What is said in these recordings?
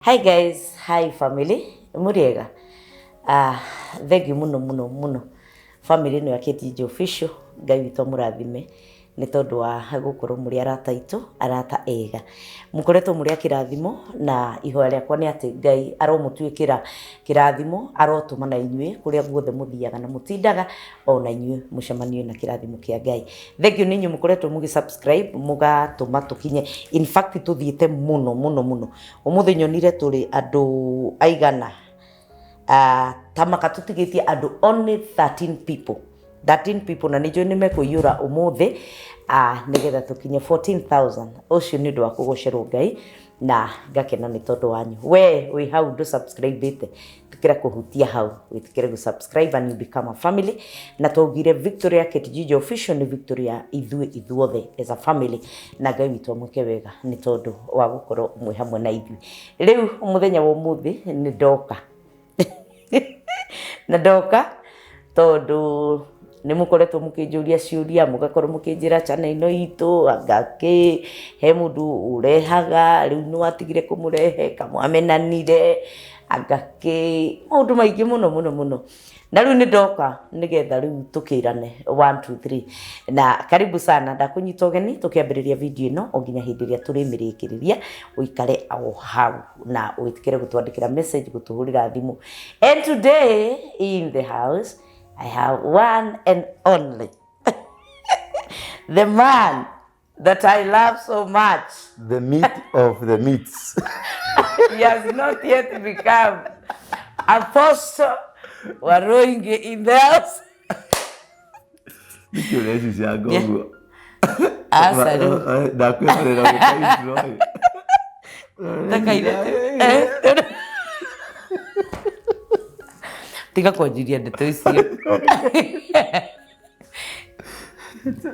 Hi guys, hi family. Mũrĩega. Ah, thank you muno muno muno. Family ĩno ya KTG official, Ngai witũ amũrathime nĩ tondũ wa gũkorwo mũrĩ arata aitũ, arata ega. Mũkoretwo mũrĩ a kĩrathimo na ihoya rĩakwa nĩ atĩ Ngai aromũtuĩkĩra kĩrathimo, arotũma na inyuĩ kũrĩa guothe mũthiaga na mũtindaga ona inyuĩ mũcemanio na kĩrathimo kĩa Ngai. Thank you nĩ inyuĩ mũkoretwo mũgĩ subscribe mũgatũma tũkinye. In fact tũthiĩte mũno mũno mũno. Ũmũthĩ nyonire tũrĩ andũ aigana ta maka tũtigĩtie andũ only 13 people 13 people na nĩ njũĩ nĩ mekũiyũra ũmũthĩ nĩgetha tũkinye 14,000. Ũcio nĩ ũndũ wa kũgocerwo Ngai na ngakena nĩ tondũ wanyu. We wĩ hau ndũ subscribe-ĩte, ĩtĩkĩra kũhutia hau, wĩtĩkĩre gũ subscribe and you become a family. Na twaugire victory ya Kate Gigi official nĩ victory ya ithuĩ ithuothe as a family, na Ngai witũ amwĩke wega nĩ tondũ wa gũkorwo mwĩ hamwe na ithuĩ. Rĩu mũthenya wa ũmũthĩ nĩ ndoka na ndoka tondũ nĩ mũkoretwo mũkĩnjũria ciũria, mũgakorwo mũkĩnjĩra channel ĩno itũ anga kĩ, he mũndũ ũrehaga rĩu nĩ watigire kũmũrehe kamwamenanire anga kĩ, maũndũ maingĩ mũno mũno mũno. Na rĩu nĩ ndoka nĩgetha rĩu tũkĩrane 1 2 3. Na karibu sana, ndakũnyita ũgeni tũkĩambĩrĩria video ĩno o nginya hĩndĩ ĩrĩa tũrĩmĩrĩkĩrĩria, ũikare o hau na wĩtĩkĩre gũtwandĩkĩra message, gũtũhũrĩra thimũ. And today in the house I have one and only the man that I love so much. The meat of the meats. He has not yet become Apostle Waruinge in the house. Nĩkĩ ũrecicia ngoguo? Aca rĩu. Ndakwĩrorera gũkaintro. Takaire. Tiga kwanjiria ndeto icio.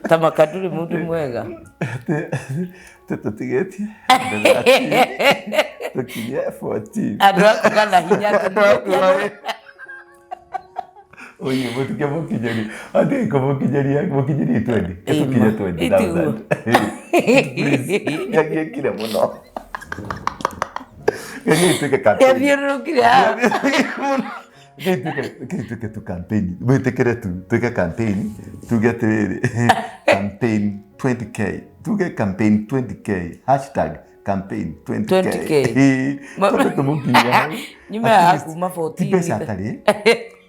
Ta maka ndũrĩ mũndũ mwega. Tũtigĩtie. Tũkinye 14. Andũ a kũgana hinya tũtigĩtie. Oye, mũtike mũkinyĩrie. Atige kũmũkinyĩria, mũkinyĩrie 20. Tũkinye 20,000. Please. Nĩagiĩkire mũno. Nĩagiĩkire tuĩke campaign. Nĩathiũrũrũkire haha. Reke tuĩke tu campaign. Wĩtĩkĩre tu tuĩke campaign. Tuge atĩrĩrĩ, campaign 20K. Tuge campaign 20K. Hashtag campaign 20K. 20K. Ĩĩ, tondũ tũmũkinyia hau. Nyume haha At least kuma ti 14. mbeca atarĩ,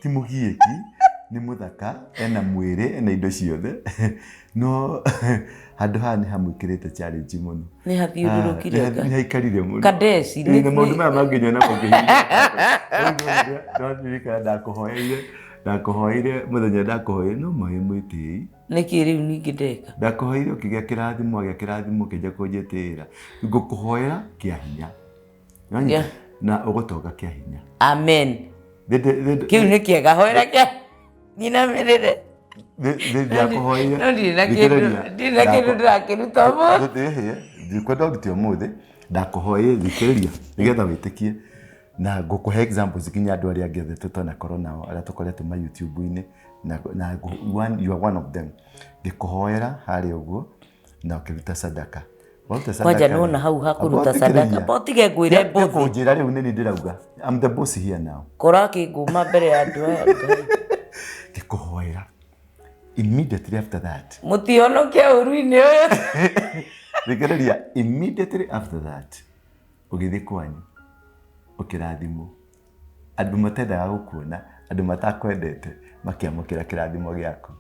ti mũgiĩki, nĩ mũthaka, ena mwĩrĩ, ena indo ciothe. No handũ haha nĩ hamwĩkĩrĩte challenge mũno. Nĩ hathiũrũrũkire Ah, nĩ haikarire mũno. Kadeshi, Ĩĩ, na maũndũ maya mangĩ nyona mũngĩhihinya. Ndirikana ndakũhoeire, ndakũhoeire mũthenya ndakũhoeire no maĩ mwĩtĩi. Nĩkĩ rĩu ningĩ ndeka? Ndakũhoeire ũkĩgĩa kĩrathimo, agĩa kĩrathimo ũkĩnja kũnjĩtĩĩra. Ngũkũhoera kĩa hinya. Nĩwanyita? Yeah. Na ũgũtonga kĩa hinya. Amen. Thĩ- Kĩu nĩ kĩega hoera kĩa nyinamĩrĩre. Ndakũhoeire. No ndirĩ na kĩndũ, ndirĩ na kĩndũ ndĩrakĩruta ũmũthĩ. Ndikwenda ũrute ũmũthĩ, ndakũhoeire thikĩrĩria nĩgetha wĩtĩkie na ngũkũhe examples nginya andũ arĩa angĩ othe tũtanakorwo nao arĩa tũkoretwo ma YouTube-inĩ na you are one of them. Ngĩkũhoera harĩa ũguo na ũkĩruta sadaka. Waruta Kwanja sadaka nĩwona rĩ, hau ha kũruta amba sadaka. ũthikĩrĩria. Amba ũtige ngwĩre Tiga mbũthi. kũnjĩra rĩu nĩ niĩ ndĩrauga. I'm the boss here now. Kora akĩngũma mbere ya andũ aya Ngai. Ngĩkũhoera. Immediately after that. Mũtihonoke ũru-inĩ ũyũ. Thikĩrĩria, immediately after that, ũgĩthiĩ kwanyu, ũkĩrathimwo. Andũ matendaga gũkuona, andũ matakwendete, makĩamũkĩra kĩrathimo gĩaku.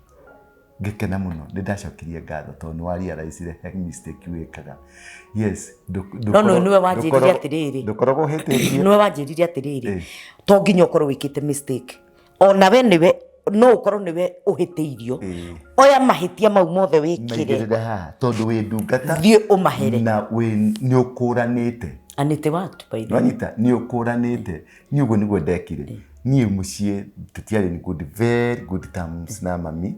Ngĩkena mũno, nĩ ndacokirie ngatho tondũ nĩ wa realize he mistake wĩkaga. Yes, No nĩ nĩwe wanjĩrire atĩrĩrĩ. Ndũkoragwo ũhĩtĩtie. Nĩwe wanjĩrire atĩrĩrĩ, Eh. to nginya ũkorwo wĩkĩte mistake. Ona we nĩwe no ũkorwo nĩwe ũhĩtĩirio. Eh. Oya mahĩtia mau mothe wĩkire. Maigĩrĩre haha tondũ wĩ ndungata. Thiĩ ũmahere. Na wĩ nĩ ũkũranĩte. And it worked by the way. Nwanyita nĩ ũkũranĩte. Niĩ ũguo nĩguo ndekire. Niĩ mũciĩ tũtiarĩ in good, very good terms na mami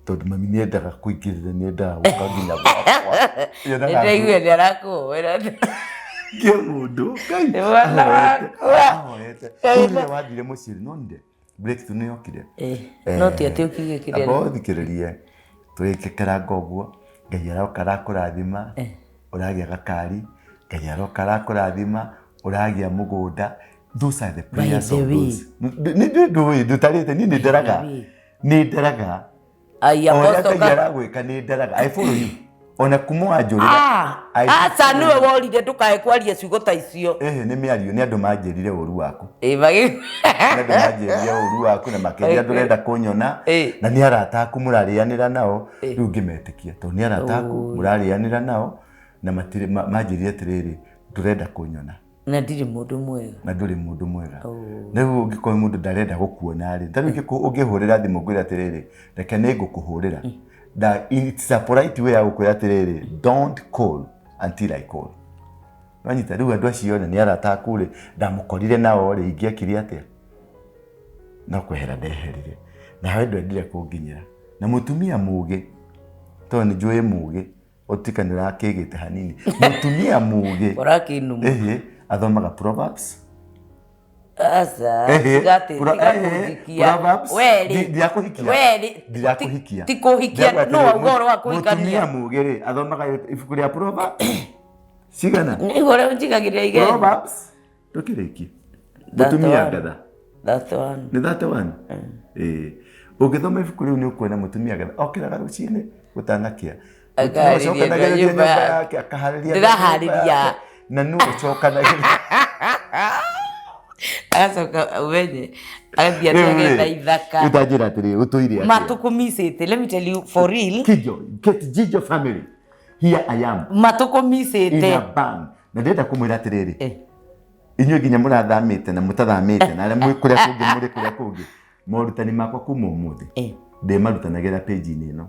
tondũ mami nĩ endaga kũingĩrĩra, nĩ endaga gũka nginya gwakwa. Nĩendaga Nĩndaigua nĩ arakũhoera. Kĩa mũndũ Ngai Nĩ mwana wakwa. ahoete. Rĩu rĩrĩa wathire mũciĩ no nire breakthrough nĩ yokire. Eh, no ti atĩ ũkiuge kĩrĩa. Amba ũthikĩrĩrie tũgĩkeranga ũguo Ngai aroka arakũrathima ũragĩa gakari Ngai aroka arakũrathima. Ũragĩa mũgũnda. Those are the prayers the of way. those. Nĩ ndũĩ ndũtarĩte niĩ nĩ ndaraga. The way. Nĩ ndaraga. Ai, O ũrĩa Apostle Ngai aragwĩka nĩ ndaraga. I follow you. Ona kuma wanjũrĩra. Ah, I aca follow nĩwe you. worire ndũkae kwaria ciugo ta icio. Ĩhĩ nĩ mĩario nĩ andũ manjĩrire ũru waku. Ĩ, magi- Nĩ andũ manjĩrire ũru waku na makĩria ndũrenda kũnyona Ĩ. na nĩ arata aku mũrarĩanĩra nao rĩu ngĩmetĩkia tondũ nĩ arata aku mũrarĩanĩra nao na matirĩ manjĩrire atĩrĩrĩ ndũrenda kũnyona Na ndirĩ mũndũ mwega. Na ndũrĩ mũndũ mwega. Rĩu ũngĩkorwo mũndũ ndarenda gũkuona rĩ, ta rĩu ũngĩhũrĩra thimũ ngwĩre atĩrĩrĩ, reke nĩ ngũkũhũrĩra, na it's a polite way ya gũkwĩra atĩrĩrĩ, don't call until I call. Wanyita? Rĩu andũ acio othe nĩ arata aku rĩ, ndamũkorire nao rĩ, ingĩekire atĩa? No kwehera ndeherire. Nawe ndwendire kũnginyĩra. Na mũtumia mũgĩ, tondũ nĩ njũĩ mũgĩ, ũtuĩka nĩ ũrakĩgĩte hanini. Mũtumia mũgĩ, Ũrakĩnuma. ĩhĩ, athomaga Proverbs. Aca, Ĩhĩ, tiga atĩ, tiga ĩhĩ, kũnjikia. Proverbs. We rĩ, Ndirakũhikia. we rĩ, Ndirakũhikia. ti kũhikia, Ndĩrakwĩra no atĩrĩrĩ, wauga ũhoro wa kũhikania. Mũtumia mũgĩ rĩ, athomaga ibuku rĩa Proverbs. Cigana? Nĩguo ũrĩa ũnjigagĩrĩra igerio. Proverbs. Ndũkĩrĩkie. Mũtumia 31. ngatha. 31. Nĩ 31? Ĩĩ. Ũngĩthoma ibuku rĩu nĩ ũkuona mũtumia ngatha okĩraga rũcinĩ gũtanakĩa. Akaharĩria Ũcokanagĩrĩria nyũmba nyũmba yake. yake, akaharĩria Ndĩraharĩria. nyũmba yake, na nũ ũcokanagĩrĩria. Agacoka ũmenye agathiĩ ategeta ithaka. Rĩu tanjĩra atĩrĩrĩ, ũtũire atĩa? Matũkũmicĩte, let me tell you for real. Kijo, Kate Jijo family. Here I am in Matũkũmicĩte. a bang. Na ndĩrenda kũmwĩra atĩrĩrĩ, Eh. inyuĩ nginya mũrathamĩte na mũtathamĩte na arĩa mwĩ kũrĩa kũngĩ mũrĩ kũrĩa kũngĩ, morutani makwa kuma ũmũthĩ Eh. ndĩmarutanagĩra page-inĩ ĩno,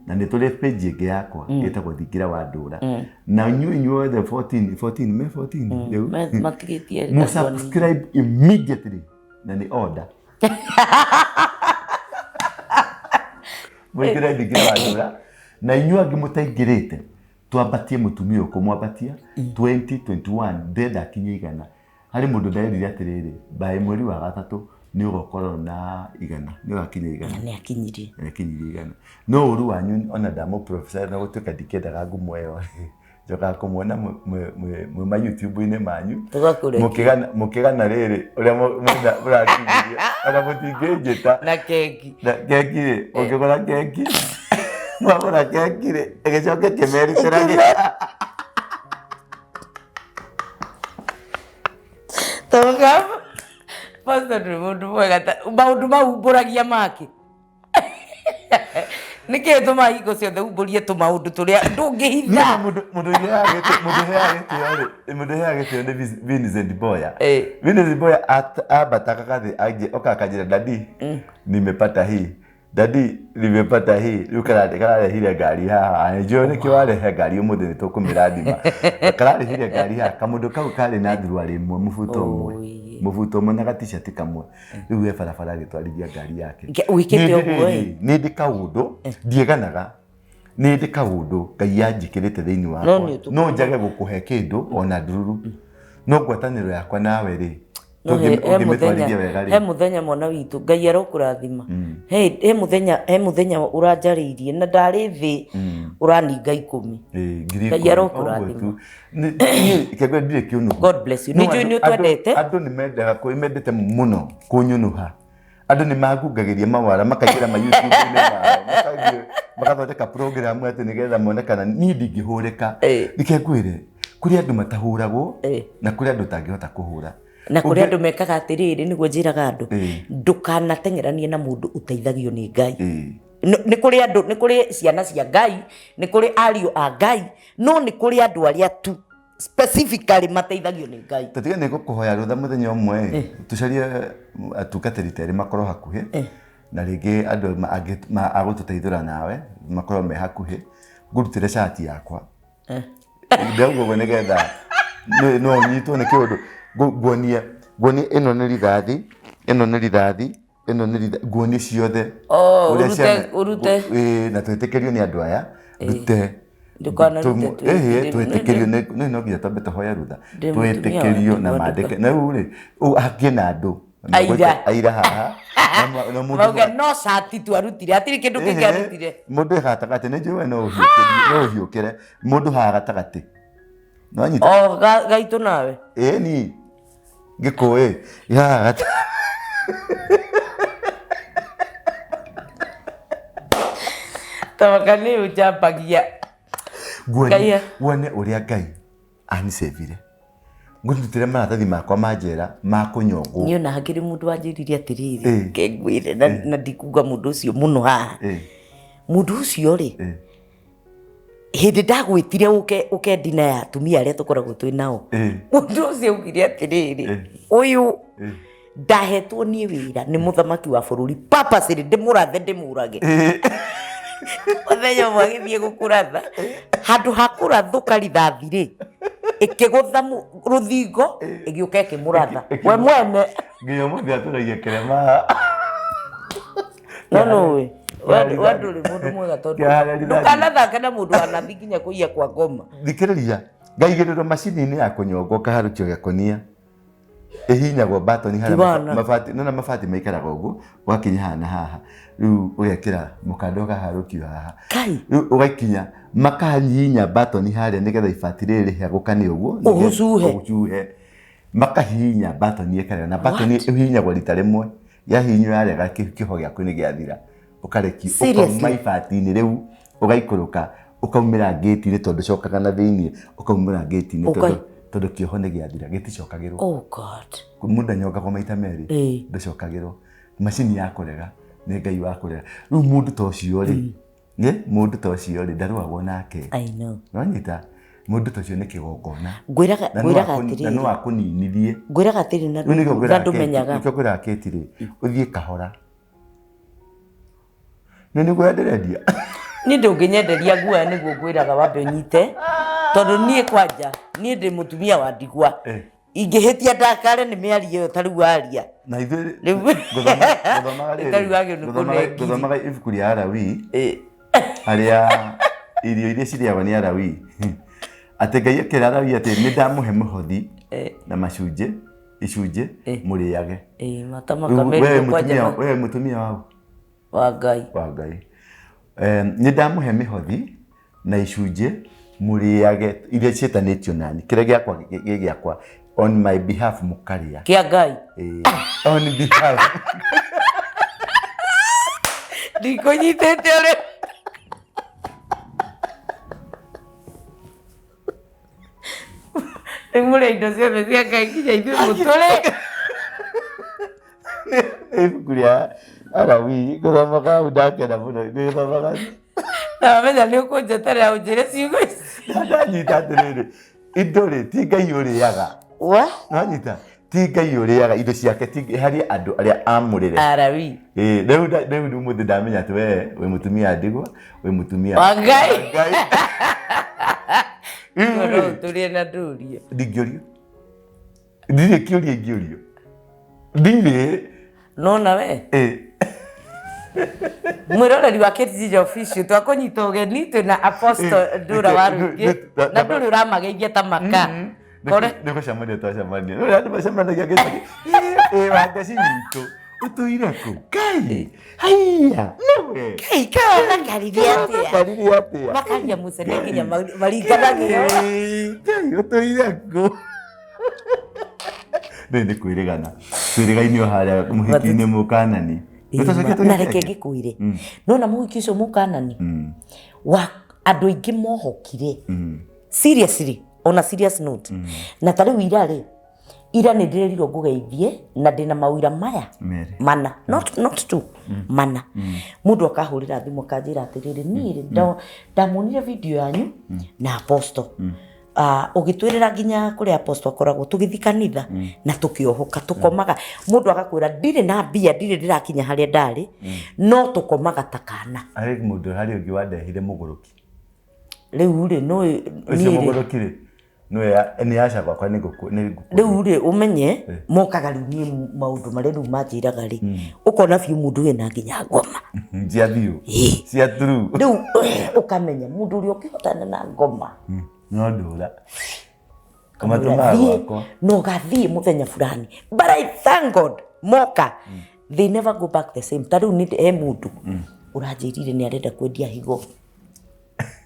na nĩ tũrĩ page ĩngĩ yakwa ĩtagwo Thingira wa Ndũra, na inyuĩ inyuothe 14 14 me 14 rĩu Matigĩtie mu subscribe immediately na nĩ order mũingĩre Thingira wa Ndũra, na inyuĩ angĩ mũtaingĩrĩte twambatie mũtumia ũyũ kũmwambatia 2021 ndĩrenda akinye 100. Harĩ mũndũ nderire atĩrĩrĩ, by mweri wa gatatũ nĩ ũgakorwo na 100, nĩ ũgakinya 100. Nĩ akinyirie. Nĩ akinyirie 100. No ũru wanyu ona ndamũprofesa na gũtuĩka ndikĩendaga ngumo ĩyo, njokaga kũmuona mwĩ ma YouTube-inĩ manyu. Tũgakũrekia. Mũkĩgana rĩrĩ ũrĩa mũrakinyĩria ona mũtingĩnjĩta. Na keki. Na keki rĩ, ũngĩgũra keki, mwagũra keki rĩ, ĩgĩcoke kĩmerutĩra. Toka pastor ndũrĩ mũndũ mwega maũndũ mau umbũragia make. Nĩkĩ tũmaga hingo ciothe umbũrie tũmaũndũ tũrĩa ndũngĩhitha? Mũndũ ũheaga gĩtĩo rĩ, mũndũ ũheaga gĩtĩo nĩ Vincent Boya. Vincent Boya ambataga gathĩ angĩ oka akanjĩra, daddy nimepata hii, daddy nimepata hii. Rĩu kararehire ngari haha, njũĩ nĩkĩ warehe ngari ũmũthĩ nĩ tũkũmĩrathima. Kararehire ngari haha, kamũndũ kau karĩ na thuruarĩ ĩmwe, mũbuto ũmwe. Mũbuto ũmwe na gatishati kamwe. Rĩu e barabara agĩtwarithia ngari yake. Wĩkĩte ũguo ĩ? Nĩ ndĩ kaũndũ, ndiĩganaga. Nĩ ndĩ kaũndũ Ngai anjĩkĩrĩte thĩinĩ wakwa. No nĩ ũtũkũ- No njage gũkũhe kĩndũ ona ndururu. No ngwatanĩro yakwa nawe rĩ, No he ũngĩmĩtwarithia mũthenya wega he rĩ. mũthenya mwana witũ Ngai arokũrathima. He mũthenya he mũthenya ũranjarĩirie na ndarĩ thĩ ũraninga 10. Ĩĩ, ngiri Ngai ikũmi. arokũrathima. Ũguo tu. Niĩ kĩengwe ndirĩ kĩũnũhu. God bless you. No Nĩ njũĩ nĩ ũtwendete. Andũ nĩ mendaga mendete mũno kũnyũnũha. Andũ nĩ mangungagĩria mawara makaingĩra ma YouTube-inĩ mao, magathondeka program atĩ nĩgetha mone kana niĩ ndingĩhũrĩka. Reke ngwĩre, kũrĩ andũ matahũragwo na kũrĩ andũ ũtangĩhota kũhũra. Na kũrĩ andũ mekaga atĩrĩrĩ, nĩguo njĩraga andũ, ndũkanateng'eranie na mũndũ ũteithagio nĩ Ngai. Nĩ kũrĩ andũ, nĩ kũrĩ ciana cia Ngai, nĩ kũrĩ ariũ a Ngai, no nĩ kũrĩ andũ arĩa tu specifically mateithagio nĩ Ngai. Tatiga nĩ ngũkũhoya rũtha mũthenya ũmwe tũcarie atungatĩri ta erĩ makorwo hakuhĩ, na rĩngĩ andũ angĩ agũtũteithũra nawe makorwo me hakuhĩ, ngũrutĩre cati yakwa. Ndauga ũguo nĩgetha no ũnyitwo nĩ kĩũndũ. Nguonie ĩno nĩ rithathi, ĩno nĩ rithathi, ĩno nĩ rithathi, nguonie ciothe. Oh, Ũrĩa ciana- ũrute. Ĩĩ, na twĩtĩkĩrio nĩ andũ aya, ndute. Ndũkanarute Twĩtĩkĩrio nĩ no nginya twambe tũhoye rũtha. Ndĩ mũtumia wa Twĩtĩkĩrio na ndigwa. mandĩke. Na rĩu rĩ, hakiĩ na andũ. Aira. Aira haha. Na mũndũ Mauga no cati tu arutire, hatirĩ kĩndũ kĩngĩ arutire. Mũndũ e gatagatĩ, nĩ njũĩ we no ũhiũkĩre. Mũndũ haha gatagatĩ. Nĩwanyita? O gaitũ nawe. Ĩni ngĩkũĩ ya gata. Tabaka nĩ ũnjambagia. Nguone Ngai. wone ũrĩa Ngai anicĩvire, ngũrutĩre maratathi makwa ma njera ma kũnyongwo. Niĩ ona hakĩrĩ mũndũ wanjĩrire atĩrĩrĩ, Eh. ke ngwĩre na ndikuga mũndũ ũcio mũno haha. Mũndũ ũcio rĩ, hĩndĩ ndagwĩtire ũke ũke ndina ya atumia arĩa tũkoragwo twĩ nao, mũndũ ũcio augire atĩrĩrĩ, ũyũ ndahetwo niĩ wĩra nĩ mũthamaki wa bũrũri purposely ndĩmũrathe ndĩmũrage. Mũthenya ũmwe agĩthiĩ gũkũratha, handũ ha kũrathũka rithathi rĩ, ĩkĩgũtha rũthingo, ĩgĩũka ĩkĩmũratha we mwene. Nginya ũmũthĩ atũragia kĩrema. No nũĩ we ndũrĩ mũndũ mwega tondũ Kĩharĩa rithathi. ndũkanathake na mũndũ wanathi nginya kũiya kwa ngoma. Thikĩrĩria, ngaigĩrĩrwo macini-inĩ ya kũnyongwo kaharũkio gakonia ĩhihinyagwo batoni harĩa. Tibana. Mabati nona mabati maikaraga ũguo, ũgakinya haha na haha, rĩu ũgekĩra mũkanda ũkaharũkio haha. Kai. Rĩu ũgaikinya makahihinya batoni harĩa nĩgetha ibati rĩrĩ rĩhagũkane ũguo nĩgetha- Ũhucuhe. ũhucuhe, makahihinya batoni ĩkarega, na batoni ĩhihinyagwo rita rĩmwe, yahihinywo yarega kĩho gĩaku nĩ gĩathira, ũkarekio. Seriously? Ũkauma ibati-inĩ rĩu, ũgaikũrũka ũkaumĩra ngĩti-inĩ, tondũ cokaga na thĩiniĩ, ũkaumĩra ngĩti-inĩ tondũ kĩoho nĩ gĩathira, gĩticokagĩrwo. Oh God. Mũndũ anyongagwo maita merĩ. Ndũcokagĩrwo macini ya kũrega nĩ Ngai wa kũrega. Rĩu mũndũ ta ũcio rĩ, nĩ mũndũ ta ũcio rĩ, ndarũagwo nake. I know. Nonyita mũndũ ta ũcio nĩ kĩgongona. Ngwĩraga Na no ngwĩraga na no atĩrĩrĩ, akũninithie. Ngwĩraga atĩrĩrĩ na Rĩu nĩkĩo na ngwĩraga ndũmenyaga. Kate, nĩkĩo ngwĩraga Kate rĩ, ũthiĩ kahora, nĩ nĩguo ndĩrendia. Niĩ ndũngĩnyenderia guoya, nĩguo ngwĩraga wambe ũnyite, tondũ niĩ kwanja niĩ ndĩ mũtumia wa ndigwa. Ingĩhĩtia ndakare nĩ mĩario ĩyo ta rĩu waria. Na ithuĩ gũthomaga Rĩu ta rĩu wagĩrĩirwo nĩ kũne ngiri. Gũthomaga ibuku rĩa Alawii, harĩa irio iria cirĩagwo nĩ Alawii, atĩ Ngai akĩra Alawii atĩ nĩ ndamũhe mũhothi na macunjĩ icunjĩ mũrĩage. Ĩ, mata Rĩu wewe makamerio kwanja mũtumia, wewe mũtumia wau wa Ngai. Wa Ngai. Nĩ ndamũhe mĩhothi na icunjĩ mũrĩage iria ciĩtanĩtio nani, kĩrĩa gĩakwa gĩ gĩakwa, on my behalf mũkarĩa. Kĩa Ngai. Ĩĩ, on behalf. Ndikũnyitĩte ũrĩ rĩu mũrĩ indo ciothe cia Ngai nginya ithuĩ mũtũrĩ. Nĩ ibuku rĩa Alawii ngũthomaga hau, ndakena mũno ngĩthomaga. Na wamenya nĩ ũkũnjeterera ũnjĩre ciugo ici. Ndanyita atĩrĩrĩ, indo rĩ, ti Ngai ũrĩaga. Wa Nanyita ti Ngai ũrĩaga indo ciake, ti harĩ andũ arĩa amũrĩre. Alawii. Ĩĩ, rĩu ũmũthĩ ndamenya atĩ we wĩ mũtumia wa ndigwa, wĩ mũtumia wa Ngai. Wa Ngai. Rĩu No rĩ, ũtũrie na ndũrie. Ndingĩũrio, ndirĩ kĩũria ingĩũrio, ndirĩ. No nawe mwĩroreri wa Kate Official, twakũnyita ũgeni twĩna Apostle Ndura wa Rũingĩ na ndũrĩ ũramageithia ta maka. Kore Nĩ gũcemania twacemania, rĩu andũ macemanagia gĩcagi ĩ Wangeci witũ ũtũire kũ? Ngai haiya, nĩwe? Kai kana karire atĩa? Karire atĩa? Makaria mũcene nginya maringanagia. Ĩĩ, Ngai, ũtũire kũ? Rĩu nĩ kwĩrĩgana twĩrĩgaine o harĩa mũhiki-inĩ mũkanani. Na reke ngĩkwĩre, nona mũhiki ũcio mũkanani wa andũ aingĩ mohokire, seriously, on a serious note, na ta rĩu ira rĩ, ira nĩ ndĩrerirwo ngũgeithie na ndĩna mawĩra maya Merĩ. Mana, not two, mana. Mũndũ akahũrĩra thimũ akanjĩra atĩrĩrĩ, niĩ rĩ, ndamuonire video yanyu na Apostle. Ah, ũgĩtwĩrĩra nginya kũrĩa Apostle akoragwo tũgĩthiĩ kanitha na tũkĩohoka tũkomaga. Mũndũ agakwĩra ndirĩ na mbia, ndirĩ ndĩrakinya harĩa ndarĩ, no tũkomaga ta kana. Harĩ mũndũ, harĩ ũngĩ wandehire mũgũrũki. Rĩu rĩ nũĩ Ũcio niĩ rĩ mũgũrũki rĩ, nĩwe nĩ aca gwakwa nĩ ngũkũ nĩ ngũkũ. Rĩu rĩ ũmenye mokaga rĩu niĩ maũndũ marĩa rĩu manjĩraga rĩ, ũkona biũ mũndũ wĩna nginya ngoma. Cia biũ. Cia true. Rĩu ũkamenya mũndũ ũrĩa ũkĩhotana na ngoma. No ndũra. Kamwĩra, Matũmaga "Thiĩ, gwakwa. na ũgathiĩ mũthenya fulani." But I thank God moka, they never go back the same. Ta rĩu nĩ he mũndũ ũranjĩrire nĩ arenda kwendia higo.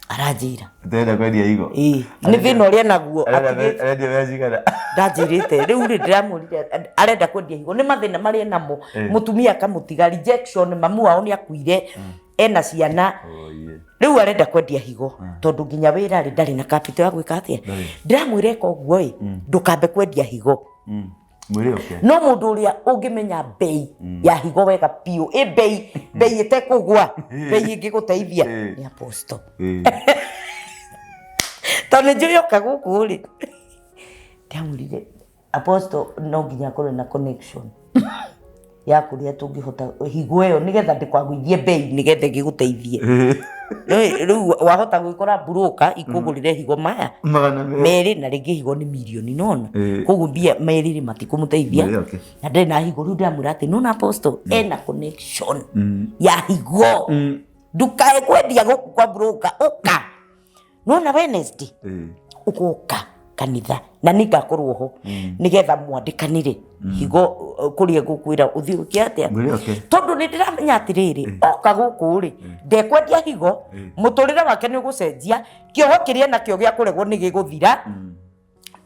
Aranjĩra. Ndĩrenda kwendia higo. Ĩĩ, nĩ thĩna ũrĩa naguo. Arenda arendia mbeca cigana? Ndanjĩrĩte rĩu rĩ, ndĩramwĩrire arenda kwendia higo nĩ mathĩna marĩa namo. Mũtumia akamũtiga, rejection, mamu wao nĩ akuire, ena ciana. Oh, yeah. Rĩu arenda kwendia higo tondũ nginya wĩra rĩ, ndarĩ na capital ya gwĩka atĩa. Ndĩramwĩra eka ũguo ĩ, ndũkambe kwendia higo. Mwĩrĩ ũke. No mũndũ ũrĩa ũngĩmenya mbei ya higo wega biũ, ĩ mbei, mbei ĩtekũgwa, mbei ĩngĩgũteithia, nĩ apostle. Tondũ nĩ njũĩ oka gũkũ rĩ, ndamwĩrire apostle no nginya akorwo na connection ya kũrĩa tũngĩhota higo ĩyo nĩgetha ndĩkwagũithie mbei, nĩgetha ĩgĩgũteithie. Rĩu wahota gwĩkora broker ikũgũrĩre higo maya 200. 2 na rĩngĩ higo nĩ mirioni, nona koguo mbia 2 rĩ matikũmũteithia. Mwĩrĩ oke. Na ndarĩ na higo. Rĩu ndĩramwĩra atĩ nona apostle ena connection ya higo, ndukae kwendia gũkũ kwa broker, ũka nona Wednesday ũgoka kanitha na nĩ ngakorwo ho nĩgetha mwandĩkanĩre higo, kũrĩa ngũkwĩra ũthiĩ ũke atĩa. Mwĩrĩ oke. Tondũ nĩ ndĩramenya atĩrĩrĩ, oka gũkũ rĩ, ndekwendia higo, mũtũrĩre wake nĩ ũgũcenjia, kĩoho kĩrĩa nakĩo gĩa kũregwo nĩ gĩgũthira.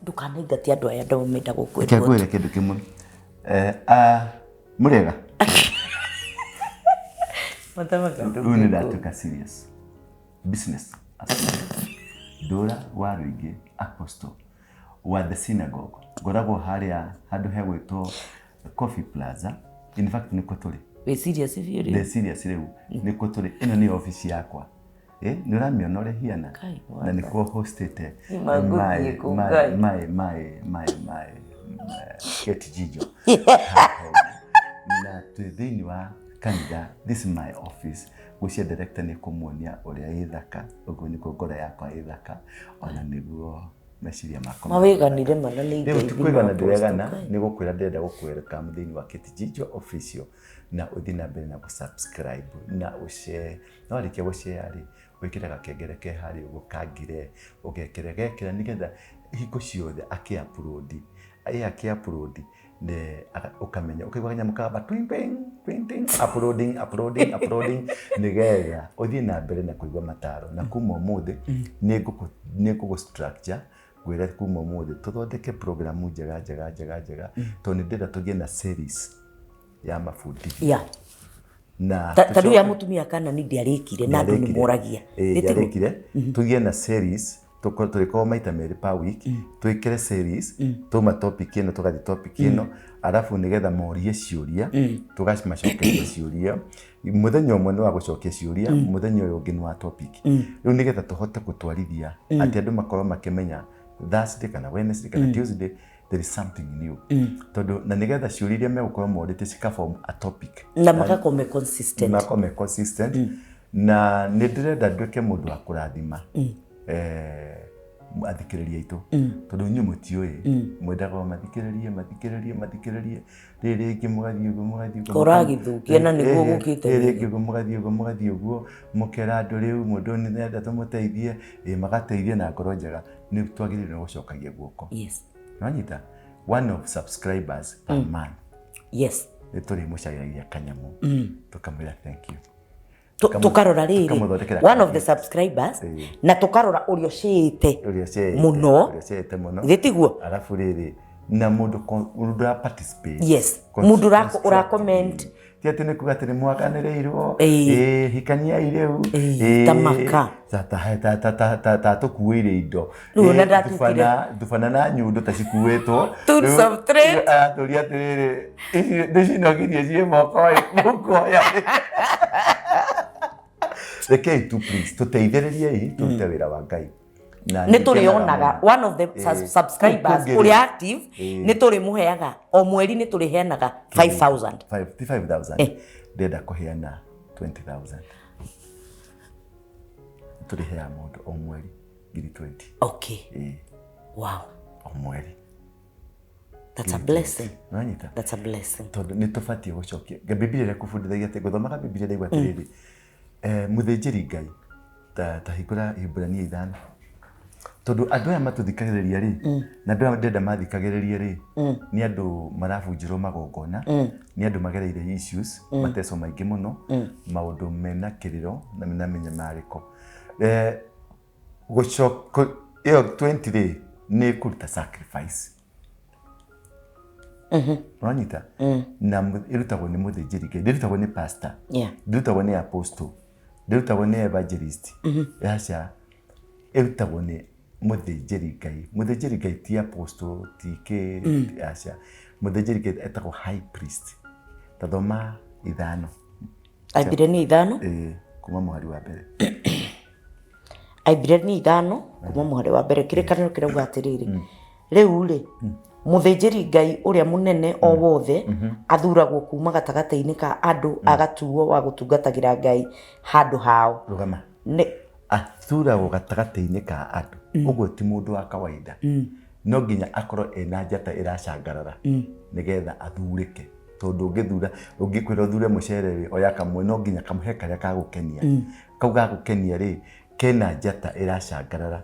Ndũkanaingatie andũ aya, andũ menda Reke gũkwĩrwo. ngwĩre kĩndũ kĩmwe. Eh, mũrĩega? Rĩu nĩ ndatuĩka serious business. Ndũra wa Rũingĩ, apostle wa the synagogue, ngoragwo harĩa handũ hegwĩtwo Coffee Plaza. In fact, nĩkuo tũrĩ. Wĩ serious biũ rĩu? Ndĩ serious rĩu, nĩkuo tũrĩ. Ĩno nĩ ofici yakwa. Nĩ ũramĩona ũrĩa hiana? Kai, na nĩkuo hostĩte. Nĩmangũthiĩ kũu, Ngai. Mai mai mai mai Kate Jijo na twĩ thĩinĩ wa kanitha. This is my office. Gwĩcia director nĩ kũmuonia ũrĩa ĩ thaka. Ũguo nĩguo ngoro yakwa ĩ thaka, ona nĩguo meciria makwa. Mawĩganire mana nĩ Rĩu ti ingĩithima. kwĩgana ndĩregana, nĩ gũkwĩra ndĩrenda gũkwĩreka thĩinĩ wa Kate Jijo Official, na ũthiĩ na mbere na gũ-subscribe na ũshare, na warĩkia gũ-share rĩ, wĩkĩre gakengere ke harĩa ũguo kangire, ũgekĩre gekĩra nĩgetha hingo ciothe akĩ-upload, ĩ akĩ-upload ne ũkamenya, ũkaigua kanyamũ kamba twing twing twing twing, uploading, uploading, uploading, nĩgetha ũthiĩ na mbere na kũigua mataro. Na kuma ũmũthĩ nĩ ngũgũ structure, ngwĩre kuma ũmũthĩ tũthondeke programu njega njega njega njega, tondũ nĩ ndĩrenda tũgĩe na series ya mabundithio. Na Ta rĩu ya mũtumia kana nĩ ndĩarĩkire na andũ nĩ moragia. Ĩĩ, Nĩ tiguo? ndiarĩkire. Tũgĩe na series, tũrĩkorwo maita 2 per week, twĩkĩre series, tuma topic ĩno tũgathiĩ topic ĩno, arabu nĩgetha morie ciũria, tũgamacokeria ciũria. Mũthenya ũmwe nĩ wa gũcokia ciũria, mũthenya ũyũ ũngĩ nĩ wa topic. Rĩu nĩgetha tũhote gũtwarithia atĩ andũ makorwo makĩmenya Thursday kana Wednesday kana Tuesday there is something new, tondũ na nĩgetha ciũria iria megũkorwo morĩtie cika form a topic. Na magakorwo me consistent. Makorwo me consistent. Na nĩ ndĩrenda nduĩke mũndũ wa kũrathima athikĩrĩria aitũ, tondũ inyuĩ mũtiũĩ, mwendaga o mathikĩrĩrie, mathikĩrĩrie, mathikĩrĩrie, rĩrĩ rĩngĩ mũgathiĩ ũguo, mũgathiĩ ũguo. Ũragĩthũkia na nĩguo gũkĩte. Rĩrĩ rĩngĩ ũguo, mũgathiĩ ũguo, mũgathiĩ ũguo, mũkera andũ rĩu mũndũ nĩ nenda tũmũteithie, ĩ magateithie na ngoro njega. Nĩ twagĩrĩirwo nĩ gũcokagia guoko. Nĩwanyita, one of subscribers per month, nĩ tũrĩmũcagĩragia kanyamũ, tũkamwĩra thank you. Tũkarora rĩrĩ, tũkamũthondekera one of the subscribers, na tũkarora ũrĩa ũcĩĩte ũrĩa ũceete mũno. Ũrĩa ũceete mũno. Githĩ tiguo? Arabu rĩrĩ na mũndũ mũndũ ũra participate. Mũndũ ũra comment. Ti atĩ nĩ kuga atĩ nĩ mwakanĩrĩirwo, ĩ hikaniai rĩu. Ta maka. Ta tũkuĩire indo. Rĩu ona ndatukire. Thubana na nyundo ta cikuĩtwo. Tools Rĩu, of trade. Aratũria atĩrĩrĩ, ici ndĩcinogirie ciĩ moko ĩ, mũkuoya. Rekei tu please tũteithĩrĩriei tũrute wĩra wa Ngai. Na Nĩ tũrĩonaga nĩngenaga mũno. One of the subscribers Kũu kũngĩ rĩ. Ũrĩa active, nĩ tũrĩmũheaga o mweri, nĩ tũrĩheanaga 5000. Ti 5000, ndĩrenda kũheana 20,000. Tũrĩheaga mũndũ o mweri ngiri 20. Ĩĩ. O mweri. That's a blessing. Nĩwanyita? That's a blessing. Tondũ nĩ tũbatiĩ gũcokia. Bibilia ĩrĩa ĩkũbundithagia atĩ ngũthomaga Bibilia ndaigua atĩrĩrĩ, mũthĩnjĩri Ngai ta hingũra Iburania 5, tondũ andũ aya matũthikagĩrĩria rĩ, na andũ aya ndĩrenda mathikagĩrĩrie rĩ, nĩ andũ marabunjĩrwo magongona, nĩ andũ magereire issues, mateco maingĩ mũno, maũndũ mena kĩrĩro na mena mĩnyamarĩko. Gũcoka ĩyo 20 rĩ, nĩ kũruta sacrifice. Ũranyita? Na ĩrutagwo nĩ mũthĩnjĩri Ngai, ndĩrutagwo nĩ pastor, ndĩrutagwo nĩ apostle, ndĩrutagwo nĩ evangelist. Aca, ĩrutagwo nĩ mũthĩnjĩri Ngai. Mũthĩnjĩri Ngai ti apostle, ti kĩ, aca. Mũthĩnjĩri Ngai etagwo high priest. Ta thoma 5. Aibirania 5. Ĩĩ, kuma mũhari wa mbere. Aibirania 5 kuma mũhari wa mbere. Kĩrĩkanĩro kĩrauga atĩrĩrĩ, rĩu rĩ, mũthĩnjĩri Ngai ũrĩa mũnene o wothe athuragwo kuma gatagatĩ-inĩ ka andũ, agatuo wa gũtungatagĩra Ngai handũ hao. Rũgama. Nĩ Athuragwo gatagatĩ-inĩ ka andũ. Ũguo ti mũndũ wa kawaida. No nginya akorwo ena njata ĩracangarara nĩgetha athurĩke. Tondũ ũngĩthura, ũngĩkwĩra ũthure mũcere rĩ, oya kamwe, no nginya kamwe karĩa gagũkenia. Kau gagũkenia rĩ, kena njata ĩracangarara.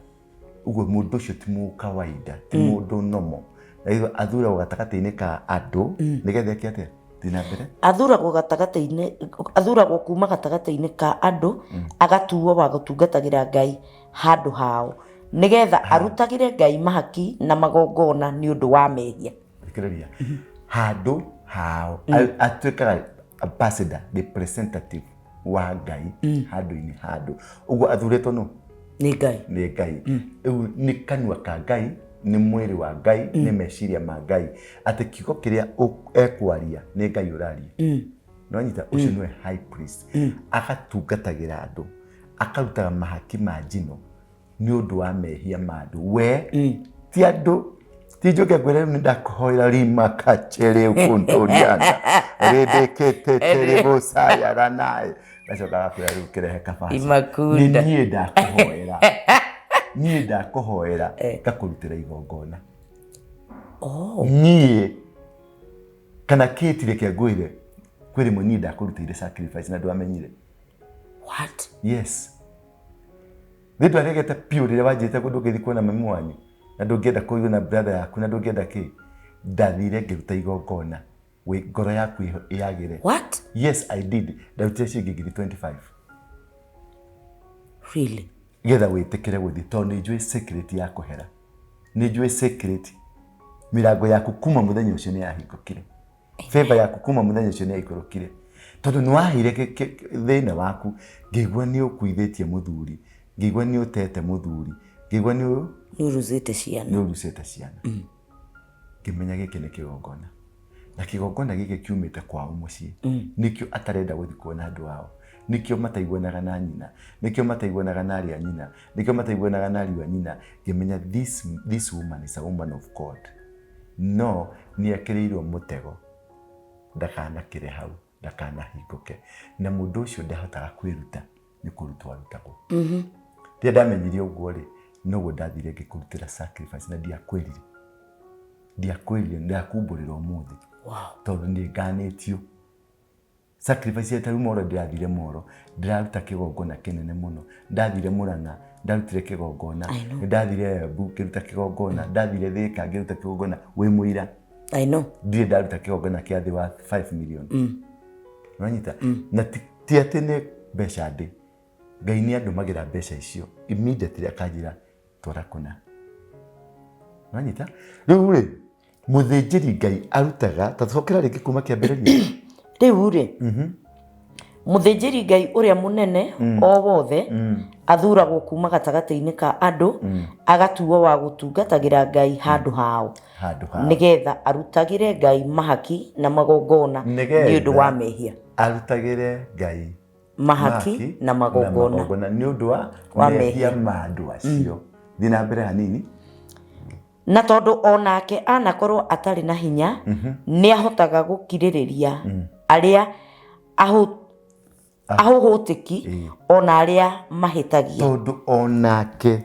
Ũguo mũndũ ũcio ti mũndũ kawaida, ti mũndũ nomo. Na rĩu athuragwo gatagatĩ-inĩ ka andũ nĩgetha eke atĩa? Thiĩ na mbere. Athuragwo gatagatĩ-inĩ, athuragwo kuma gatagatĩ-inĩ ka andũ, agatuo wa gũtungatagĩra Ngai handũ hao, nĩgetha arutagĩre Ngai mahaki na magongona nĩ ũndũ wa mehia. Thikĩrĩria. Handũ hao atuĩkaga ambassador, representative wa Ngai handũ-inĩ handũ. Ũguo athurĩtwo nũ? Nĩ Ngai. Nĩ Ngai. Rĩu nĩ kanua ka Ngai, nĩ mwĩrĩ wa Ngai, nĩ meciria ma Ngai. Atĩ kiugo kĩrĩa ekwaria nĩ Ngai ũraria. Nĩwanyita? Ũcio nĩwe high priest. Agatungatagĩra andũ, akarutaga mahaki ma njino nĩ ũndũ wa mehia ma andũ. We ti andũ, ti njoke ngwĩre rĩu nĩndakũhoera rima kachere kũntũriana rĩndĩkĩtĩte rĩgũcayara naĩ. Gacoka gakwĩra rĩu kĩrehe kabaca. Imakunda. Nĩ niĩ ndakũhoera. Niĩ ndakũhoera ngakũrutĩra igongona. Niĩ kana kĩti reke ngwĩre, kwĩ rĩmwe niĩ ndakũrutĩire sacrifice na ndwamenyire. What? Yes. Nĩ ndwaregete biũ rĩrĩa wanjĩrĩte kũ ndũngĩthiĩ kuona mami wanyu na ndũngĩenda kũigua na brother yaku na ndũngĩenda kĩ. Ndathire ngĩruta igongona wĩ ngoro yaku yagĩre. What? Yes, I did. Ndarutire ciringi ngiri 25. Really? Getha wĩtĩkĩre gũthiĩ tondũ nĩ njũĩ secret ya kũhera. Nĩ njũĩ secret. Mĩrango yaku kuma mũthenya ũcio nĩ yahingũkire. Favor yaku kuma mũthenya ũcio nĩ yaikũrũkire. Tondũ nĩ waheire thĩna waku, ngĩigua nĩ ũkuithĩtie mũthuri, ngĩigua nĩ ũtete mũthuri, ngĩigua nĩ Nĩ ũrucĩte ciana. Nĩ ũrucĩte ciana. Ngĩmenya gĩkĩ nĩ kĩgongona. Na kĩgongona gĩkĩ kiumĩte kwao mũciĩ. Nĩkĩo atarenda gũthiĩ kuona andũ ao. Nĩkĩo mataiguanaga na nyina. Nĩkĩo mataiguanaga na arĩ a nyina. Nĩkĩo mataiguanaga na ariũ a nyina. Ngĩmenya this woman is a woman of God. No nĩ ekĩrĩirwo mũtego ndakanakĩre hau, ndakanahingũke. Na mũndũ ũcio ndahotaga kwĩruta, nĩ kũrutwo arutagwo. Rĩrĩa ndamenyire ũguo rĩ, noguo ndathire ngĩkũrutĩra sacrifice na ndiakwĩrire. Ndiakwĩrire, ndakumbũrĩra ũmũthĩ. Tondũ nĩ nganĩtio. Sacrifice ya tarĩu Moro, ndĩrathire Moro, ndĩraruta kĩgongona kĩnene mũno. Ndathire Murang'a, ndarutire kĩgongona. Nĩndathire Embu ngĩruta kĩgongona, ndathire Thika ngĩruta kĩgongona, wĩ mũira. I know. Ndirĩ ndaruta kĩgongona kĩa thĩ wa 5 million. Ũranyita? Na ti atĩ nĩ mbeca ndĩ. Ngai nĩ andũmagĩra mbeca icio immediately akanjĩra twara kũna. Ũranyita? Rĩu rĩ, mũthĩnjĩri Ngai arutaga, ta cokera rĩngĩ kuma kĩambĩrĩria. Rĩu rĩ, mũthĩnjĩri Ngai ũrĩa mũnene o wothe athuragwo kuma gatagatĩ-inĩ ka andũ, agatuo wa gũtungatagĩra Ngai handũ hao. Handũ hao. Nĩgetha arutagĩre Ngai mahaki na magongona nĩ ũndũ wa mehia. Arutagĩre Ngai mahaki na magongona magongona nĩ ũndũ wa Wa mehia mehia. ma andũ acio. Thiĩ na mbere hanini. Na tondũ onake anakorwo atarĩ na hinya, nĩ ahotaga gũkirĩrĩria arĩa ahũhũtĩki ona arĩa mahĩtagia. Tondũ onake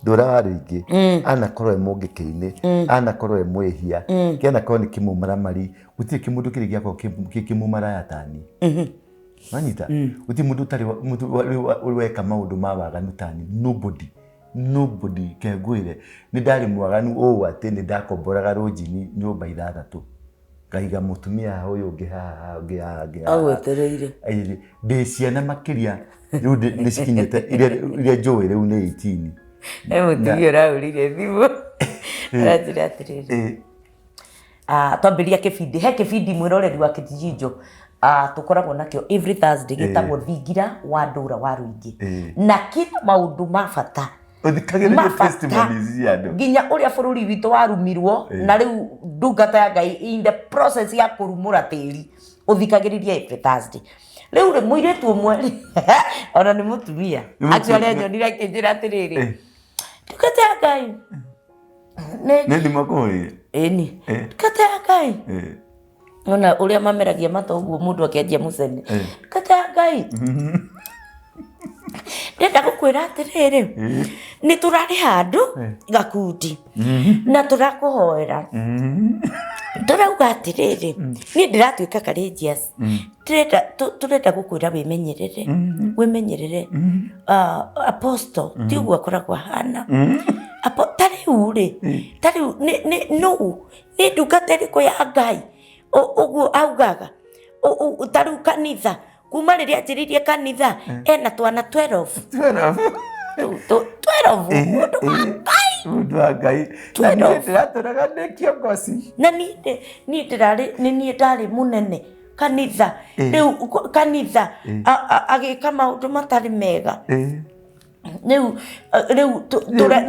ndũraga rĩngĩ anakorwo e mũngĩkĩ-inĩ, anakorwo e mwĩhia, kĩanakorwo nĩ kĩmũmaramari, gũtirĩ kĩmũndũ kĩrĩ gĩakorwo kĩ kĩmũmaraya tani. Wanyita? Gũtirĩ mũndũ ũtarĩ mũndũ weka maũndũ ma waganu tani. Nobody. Nobody. Kengwĩre nĩ ndarĩ mwaganu ũũ atĩ nĩ ndakomboraga rũnjini nyũmba 6. Ngaiga mũtumia haha, ũyũ ũngĩ haha, ũngĩ haha, ũngĩ haha. Agwetereire. Aĩrĩ, ndĩ ciana makĩria rĩu nĩ cikinyĩte iria njũĩ rĩu nĩ 18. He mũtumia ũrahũrire thimũ aranjĩra atĩrĩrĩ, twambĩrĩria kĩbindi, he kĩbindi mwĩroreri wa Kĩtijinjo, tũkoragwo nakĩo every Thursday, gĩtagwo Thingira wa Ndũra wa Rũingĩ, na kĩna maũndũ ma bata. Ũthikagĩrĩria Ma bata. Testimonies cia andũ. Nginya ũrĩa bũrũri witũ warumirwo, na rĩu ndungata ya Ngai in the process ya kũrumũra tĩri, ũthikagĩrĩria every Thursday. Rĩu rĩ, mũirĩtu ũmwe rĩ, ona nĩ mũtumia. Nĩ mũtumia. Actually anyonire akĩnjĩra atĩrĩrĩ, ndungata ya Ngai nĩ Nĩ thimũ kũhũrĩire? Ĩni. Ndungata ya Ngai, ona ũrĩa mameragia mata ũguo mũndũ akĩanjia mũcene, ndungata ya Ngai, ndĩrenda gũkwĩra atĩrĩrĩ, nĩ tũrarĩ handũ gakundi na tũrakũhoera, tũrauga atĩrĩrĩ, niĩ ndĩratuĩka courageous, ndĩrenda tũrenda gũkwĩra wĩmenyerere, wĩmenyerere. Apostle ti ũguo akoragwo ahana. Ta rĩu rĩ, ta rĩu nĩ nũ, nĩ ndungata ĩrĩkũ ya Ngai ũguo augaga? Ta rĩu kanitha, kuma rĩrĩa anjĩrĩirie kanitha ena twana 12. 12. 12, mũndũ wa Ngai. Mũndũ wa Ngai. Na niĩ ndĩratũraga ndĩ kĩongoci. Na niĩ niĩ ndĩrarĩ, nĩ niĩ ndarĩ mũnene kanitha. Rĩu kanitha agĩka maũndũ matarĩ mega. Rĩu rĩu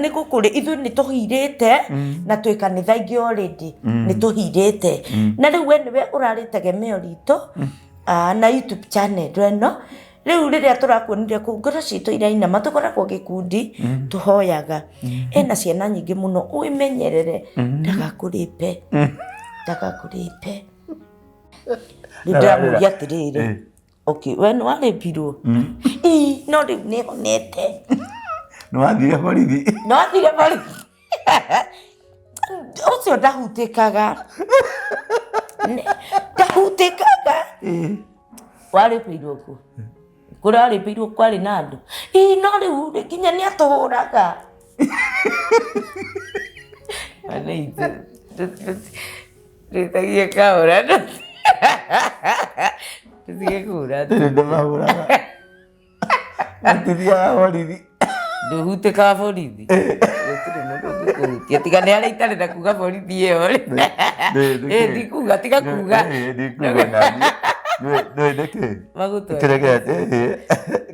nĩ gũkũrĩ ithuĩ nĩ tũhirĩte na twĩ kanitha ingĩ already nĩ tũhirĩte, na rĩu we nĩwe ũrarĩ tegemeo ritũ, na YouTube channel ĩno. Rĩu rĩrĩa tũrakuonire kũu, ngoro citũ irainama. Tũkoragwo gĩkundi tũhoyaga. Ena ciana nyingĩ mũno, wĩmenyerere ndagakũrĩpe, ndagakũrĩpe. Rĩu ndĩramũria atĩrĩrĩ, okay, we nĩ warĩpirwo? Ii, no rĩu nĩ honete. Nĩ wathire borithi? Nĩ wathire borithi? Ũcio ndahutĩkaga. Ndahutĩkaga. Warĩpirwo kũ? Kũrĩa warĩpirwo kwarĩ na andũ? Ii, no rĩu rĩ, nginya nĩ atũhũraga. Mana itũ twĩtagie kahũra, tũtige kũhũra. Ndĩrĩ ndĩmahũraga. Matithiaga borithi. Ndũhutĩkaga borithi, gũtirĩ mũndũ ũngĩkũhutia tiga nĩ arĩa itarĩ na kuga borithi ĩyo rĩ. Ĩ, ndikuga, tiga kuga. Ndikuga nani. Nĩ nĩkĩ? Magũtware. Kĩrĩa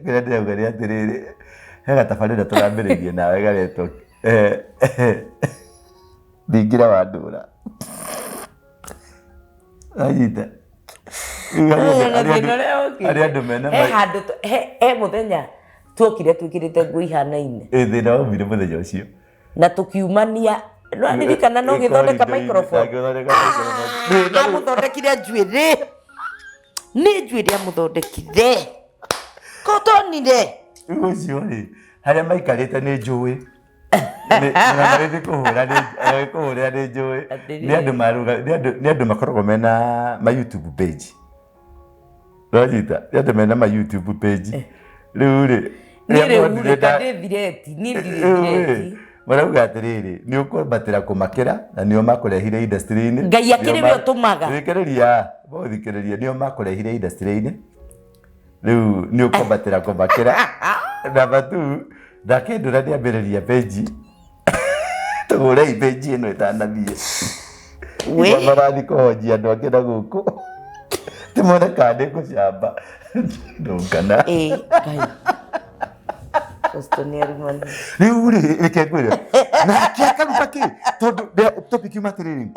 kĩrĩa ndĩrauga nĩ atĩrĩrĩ, he gatabarĩra tũrambĩrĩirie nawe garetwo Thingira wa Ndũra. Anyita. Rĩu Na thĩna ũrĩa ũkĩte, harĩ andũ mena he handũ he mũthenya tuokire twĩkĩrĩte nguo ihanaine. Ĩ, thĩna waumire mũthenya ũcio. Na tũkiumania, nĩwaririkana no ũgĩthondeka microphone? Ngĩthondeka microphone. Amũthondekire njuĩrĩ, nĩ njuĩrĩ amũthondekire kotonire. Rĩu ũcio rĩ, harĩa maikarĩte nĩ njũĩ. Ona magĩthiĩ kũhũra kũhũrĩra nĩ njũĩ. Nĩ andũ maruga, nĩ andũ makoragwo mena ma YouTube page. Ũranyita? Nĩ andũ mena ma YouTube page. Rĩu rĩ, niĩ rĩrĩa rĩu monire rĩ ta ndĩ thireti, niĩ ndirĩ Rĩu rĩ, thireti. Marauga atĩrĩrĩ, nĩ ũkwambatĩra kũmakĩra na nĩo makũrehire industry-inĩ. Ngai akĩrĩ Nĩo we ũtũmaga. Thikĩrĩria, thikĩrĩria, nĩo makũrehire industry-inĩ. Rĩu nĩ ũkwambatĩra kũmakĩra. Namba two, nake Ndũra nĩambĩrĩria page. Tũhũrei page ĩno ĩtanathiĩ. We. Marathiĩ kũhonjia andũ angĩ na gũkũ. Timone kana nĩ ngũcamba. Ndũngana. Ĩ Ngai. Ũcio nĩ arumani. Rĩu rĩ, reke ngwĩre. Nake akaruta kĩ? Tondũ topic yuma atĩrĩrĩ.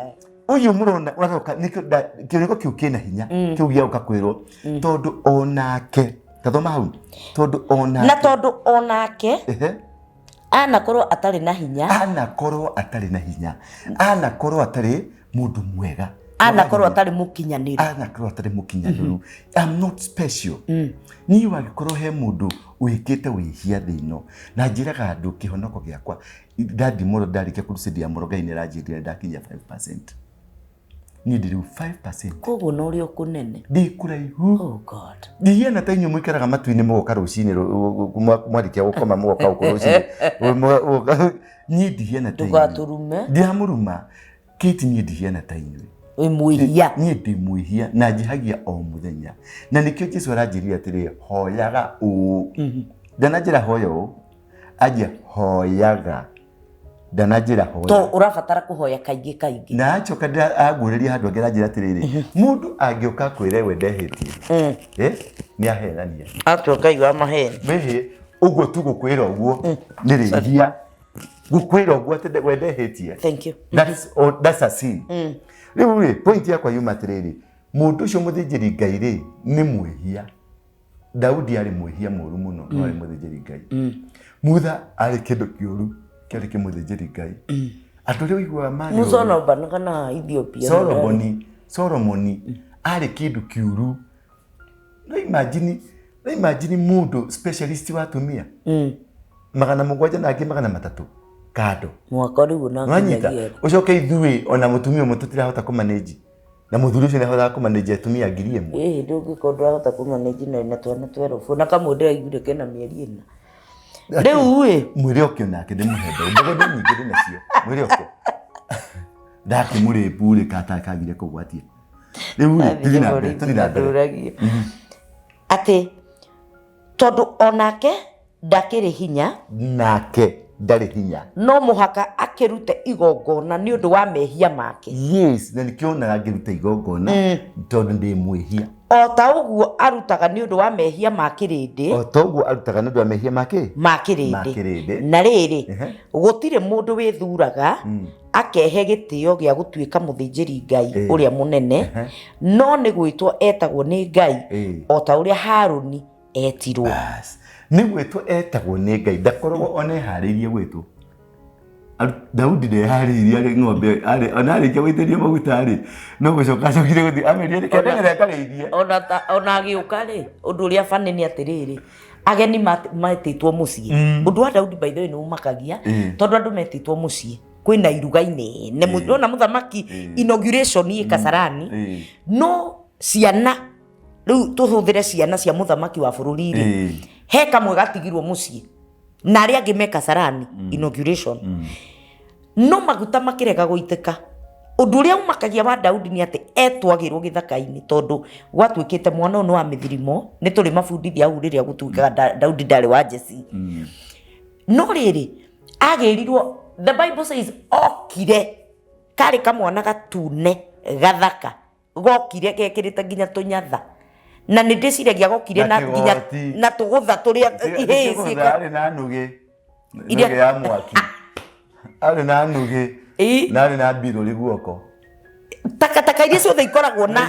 Ũyũ mũrona ũroka nĩkĩo kĩrĩko kĩu kĩna hinya kĩu gĩa gũka kwĩrwo, tondũ onake tathoma hau, tondũ onake Na tondũ onake anakorwo atarĩ na hinya, anakorwo atarĩ na hinya, anakorwo atarĩ mũndũ mwega, anakorwo atarĩ mũkinyanĩru, anakorwo atarĩ mũkinyanĩru. I'm not special. Niĩ wangĩkorwo he mũndũ wĩkĩte wĩhia thĩ ĩno, na njĩraga andũ kĩhonoko gĩakwa ndathi mũno, ndarĩkia crusade ya mũro, Ngai nĩ aranjĩrire ndakinyia 5%, niĩ ndĩ rĩu 5%. Koguo na ũrĩa ũkũnene. Ndĩ kũraihu. Oh God. Ndihiana ta inyuĩ mũikaraga matu-inĩ, mũgoka rũcinĩ mwarĩkia gũkoma mũgoka gũkũ rũcinĩ. Niĩ ndihiana ta inyuĩ. Ndũgatũrume. Ndiramũruma Kate, niĩ ndihiana ta inyuĩ. Wĩ mwĩhia. Niĩ ndĩ mwĩhia na njihagia o mũthenya, na nĩkĩo Jesu aranjĩrire atĩrĩ, hoyaga ũũ. Ndananjĩra hoya ũũ, anjia Hoyaga, ndananjĩra hoya. To ũrabatara kũhoya kaingĩ kaingĩ. Na acoka anguũrĩria handũ angĩ aranjĩra atĩrĩrĩ, mũndũ angĩũka akwĩre we ndehĩtie, nĩ ahenania. Atua Ngai wa maheni. Wĩhĩ ũguo tu gũkwĩra ũguo nĩ rĩhia, gũkwĩra ũguo atĩ we ndehĩtie. Thank you. That's, oh, that's a sin. Rĩu rĩ, point yakwa yuma atĩrĩrĩ, mũndũ ũcio mũthĩnjĩri Ngai rĩ nĩ mwĩhia. Daudi arĩ mwĩhia mũru mũno, no arĩ mũthĩnjĩri Ngai. Mutha arĩ kĩndũ kĩũru kĩarĩ kĩmũthĩnjĩri Ngai. Andũ arĩa ũiguaga marĩ Musa ũru. ona kana Ethiopia. Solomoni arĩ kĩndũ kĩũru. No imagine, no imagine mũndũ specialist wa atumia 700 na angĩ 300 kando. Mwaka rĩu na Nwanyita nginyagia. ũcoke ithuĩ ona mũtumia ũmwe tũtirahota kũmanage, na mũthuri ũcio nĩahotaga kũmanage atumia 1000. Ĩĩ, ndũngĩkorwo ndũrahota kũmanage na twana twerobu na kamwe ndĩraiguire kena mĩeri 4. Rĩu ĩ mwĩre oke onake ndĩmũhe mbeũ, mbeũ nĩ nyingĩ ndĩ nacio, mwĩre oke ndakĩmũrĩmbu rĩ katakagire kũgwatia. Rĩu rĩ, tũthiĩ na mbere, tũthiĩ na mbere. Ndũragie atĩ tondũ onake ndakĩrĩ hinya, nake ndarĩ hinya, no mũhaka akĩrute igongona nĩ ũndũ wa mehia make. Yes, na nĩkĩo onaga ngĩruta igongona, tondũ ndĩ mwĩhia. O ta ũguo arutaga nĩ ũndũ wa mehia ma kĩrĩndĩ. O ta ũguo arutaga nĩ ũndũ wa mehia ma kĩ? Ma kĩrĩndĩ. Ma kĩrĩndĩ. Na rĩrĩ, gũtirĩ mũndũ wĩthuraga akehe gĩtĩo gĩa gũtuĩka mũthĩnjĩri Ngai ũrĩa mũnene, no nĩ gwĩtwo etagwo nĩ Ngai, o ta ũrĩa Harũni etirwo. Bas, nĩ gwĩtwo etagwo nĩ Ngai, ndakoragwo ona eharĩirie gwĩtwo. Daudi ndeharĩirie arĩ ng'ombe, arĩ ona arĩkia gũitĩrĩria maguta rĩ, no gũcoka acokire gũthiĩ amerie reke ndeng'ere ngarĩithie. Ona agĩũka rĩ, ũndũ ũrĩa bani nĩ atĩrĩrĩ, ageni metĩtwo mũciĩ. Ũndũ wa Daudi by the way nĩ ũmakagia, tondũ andũ metĩtwo mũciĩ kwĩna iruga inene, ona mũthamaki inauguration ĩ Kasarani, no ciana rĩu tũhũthĩre ciana cia mũthamaki wa bũrũri rĩ, he kamwe gatigirwo mũciĩ na arĩa angĩ me Kasarani inauguration, no maguta makĩrega gũitĩka. Ũndũ ũrĩa ũmakagia wa Daudi nĩ atĩ etwagĩrwo gĩthaka-inĩ, tondũ gwatuĩkĩte mwana ũyũ nĩ wa mĩthirimo, nĩ tũrĩ mabundithia hau rĩrĩa gũtuĩkaga Daudi ndarĩ wa Jesse. No rĩrĩ, agĩrirwo, the Bible says okire karĩ kamwana gatune gathaka, gokire gekĩrĩte nginya tũnyatha, na nĩ ndĩciragia gokire na na nginya kĩgoti. Na tũgũtha tũrĩa ihĩĩ ciĩka Arĩ na nugĩ, nugĩ ya mwaki, arĩ na nugĩ na arĩ na mbirũri guoko. Takataka iria ciothe ikoragwo na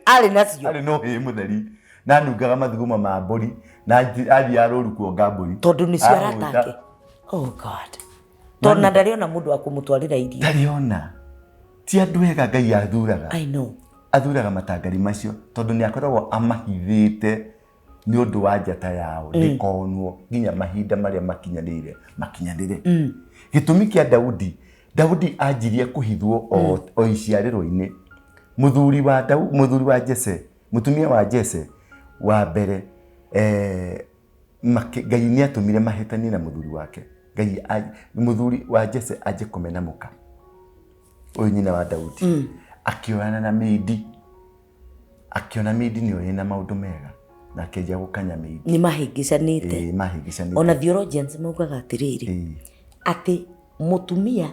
arĩ nacio. Arĩ na ũhĩĩ mũtheri na anungaga mathugumo ma mbũri na athiaga rũru kuonga mbũri. Tondũ nĩcio Ahũta. arata ake. Oh God, tondũ na ndarĩ ona mũndũ wa kũmũtwarĩra irio. Ndarĩ ona. Ti andũ ega Ngai athuraga. I know. Athuraga matangari macio tondũ nĩ akoragwo amahithĩte nĩ ũndũ wa njata yao ndĩkonwo nginya mahinda marĩa makinyanĩire makinyanĩre. Gĩtũmi kĩa Daudi, Daudi anjirie kũhithwo o iciarĩro-inĩ. Mũthuri wa Daudi, mũthuri wa Jese, mũtumia wa Jese wa mbere, Ngai nĩ atũmire mahĩtanie na mũthuri wake. Ngai mũthuri wa Jese anjie kũmena mũka ũyũ nyina wa Daudi, akĩoyana na mĩindi, akĩona mĩindi nĩyo ĩna maũndũ mega, na akĩanjia gũkanya mĩindi. Nĩ mahĩngĩcanĩte. Ĩĩ, mahĩngĩcanĩte. Ona theologians maugaga atĩrĩrĩ, atĩ mũtumia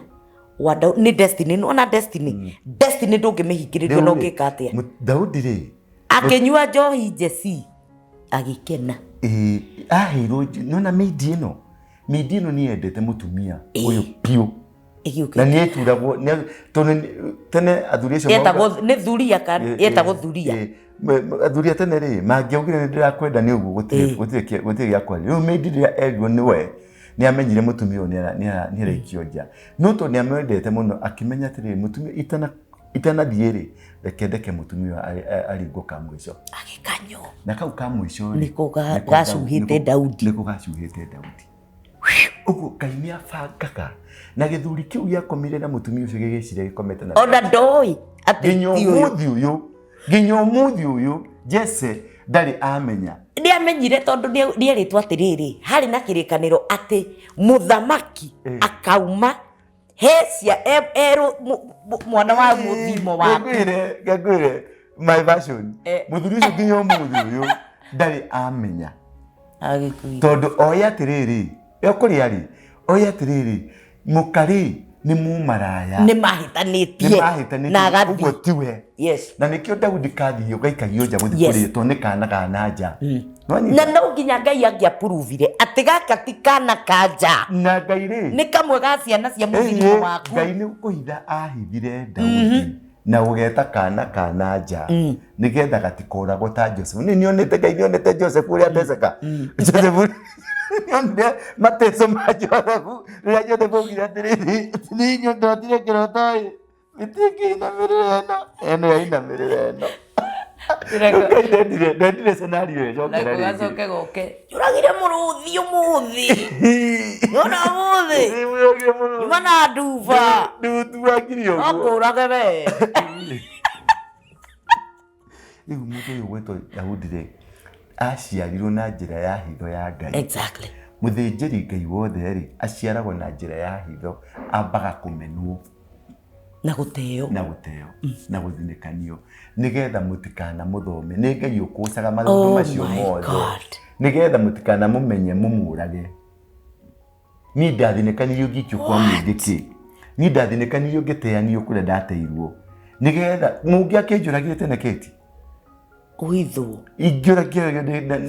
wa Daudi nĩ destiny, nĩwona destiny, destiny ndũngĩmĩhingĩrĩria ona Rĩu rĩ, ũngĩka atĩa. Daudi rĩ akĩnyua njohi Jesse agĩkena. Ĩĩ, aheirwo nĩwona mĩindi ĩno, mĩindi ĩno nĩ yendete mũtumia ũyũ biũ. Ĩgĩũkĩte. Na nĩ eturagwo, tondũ tene athuri acio Yetagwo nĩ thuria kana yetagwo thuria. Athuri a tene rĩ, mangĩaugire nĩ ndĩrakwenda nĩ ũguo, gũtirĩ gĩa kwaria. Rĩu mĩindi rĩrĩa erirwo nĩwe, nĩ amenyire mũtumia ũyũ nĩ araikio nja. No tondũ nĩ amwendete mũno, akĩmenya atĩrĩrĩ, mũtumia itanathiĩ rĩ, reke ndeke mũtumia ũyũ aringwo ka mũico. Agĩkanywo. Na kau ka mũico rĩ, Nĩko gacuhĩte Daudi. Nĩko gacuhĩte Daudi. Ũguo Ngai nĩ abangaga. Na gĩthuri kĩu gĩakomire na mũtumia ũcio gĩgĩciria gĩkomete na Ona ndoĩ atĩ nginya ti ũyũ. ũmũthĩ ũyũ, nginya ũmũthĩ ũyũ Jesse ndarĩ amenya. Nĩ amenyire tondũ nĩ erĩtwo atĩrĩrĩ, harĩ na kĩrĩkanĩro atĩ mũthamaki akauma he cia erũ mwana wa mũthimo waku. Ngwĩre my version. Mũthuri ũcio nginya ũmũthĩ ũyũ ndarĩ amenya. Agĩkuire. Tondũ oĩ atĩrĩrĩ, yo kũrĩa rĩ, Oya atĩrĩrĩ, mũkarĩ nĩ mũmaraya. Nĩ mahĩtanĩtie. Nĩ mahĩtanĩtie. Na agathiĩ. Ũguo tiwe. Yes. Na nĩkĩo Daudi kathiĩ gaikagio nja gũthiĩ kũrĩtwo nĩ kana ka na nja. Na no nginya Ngai angĩapuruvire atĩ gaka ti kana ka nja. Na Ngai rĩ. Nĩ kamwe ga ciana cia mũthirimo waku. Ngai nĩ kũhitha ahithire Daudi. Na gũgeta kana ka na nja. Nĩgetha gatikoragwo ta Joseph. Nĩ nĩonete Ngai nĩonete Joseph ũrĩa ateceka. Joseph nĩonire mateco ma Joseph. Rĩrĩa Joseph augire atĩrĩrĩ, niĩ ndotire kĩroto ĩ. Mĩtĩ ĩngĩ ĩinamĩrĩra ĩno, ĩno yainamĩrĩra ĩno. Ngai ndendire ndendire scenario ĩyo ĩcokera rĩngĩ. Gacoke goke. Njũragire mũrũthi ũmũthĩ. Nona ũmũthĩ. Njũragire mũrũthi. Nyuma na nduba. Ndĩũtuangire ũguo. Akũrage we. Rĩu mũndũ ũyũ gwĩtwo Daudi rĩ, aciarirwo na njĩra ya hitho ya Ngai. Exactly. Mũthĩnjĩri Ngai wothe rĩ, aciaragwo na njĩra ya hitho, ambaga kũmenwo. Na gũteo. Na gũteo, na gũthinĩkanio, nĩgetha mũtikanamũthome. Nĩ Ngai ũkũcaga maũndũ macio mothe. Nĩgetha mũtikanamũmenye mũmũrage. Niĩ ndathinĩkanirio ngĩikio kwa mũingĩ kĩ? Niĩ ndathinĩkanirio ngĩteanio kũrĩa ndateirwo. Nĩgetha mũngĩ akĩnjũragire tene kĩti? Ũhithwo. Ingĩũragio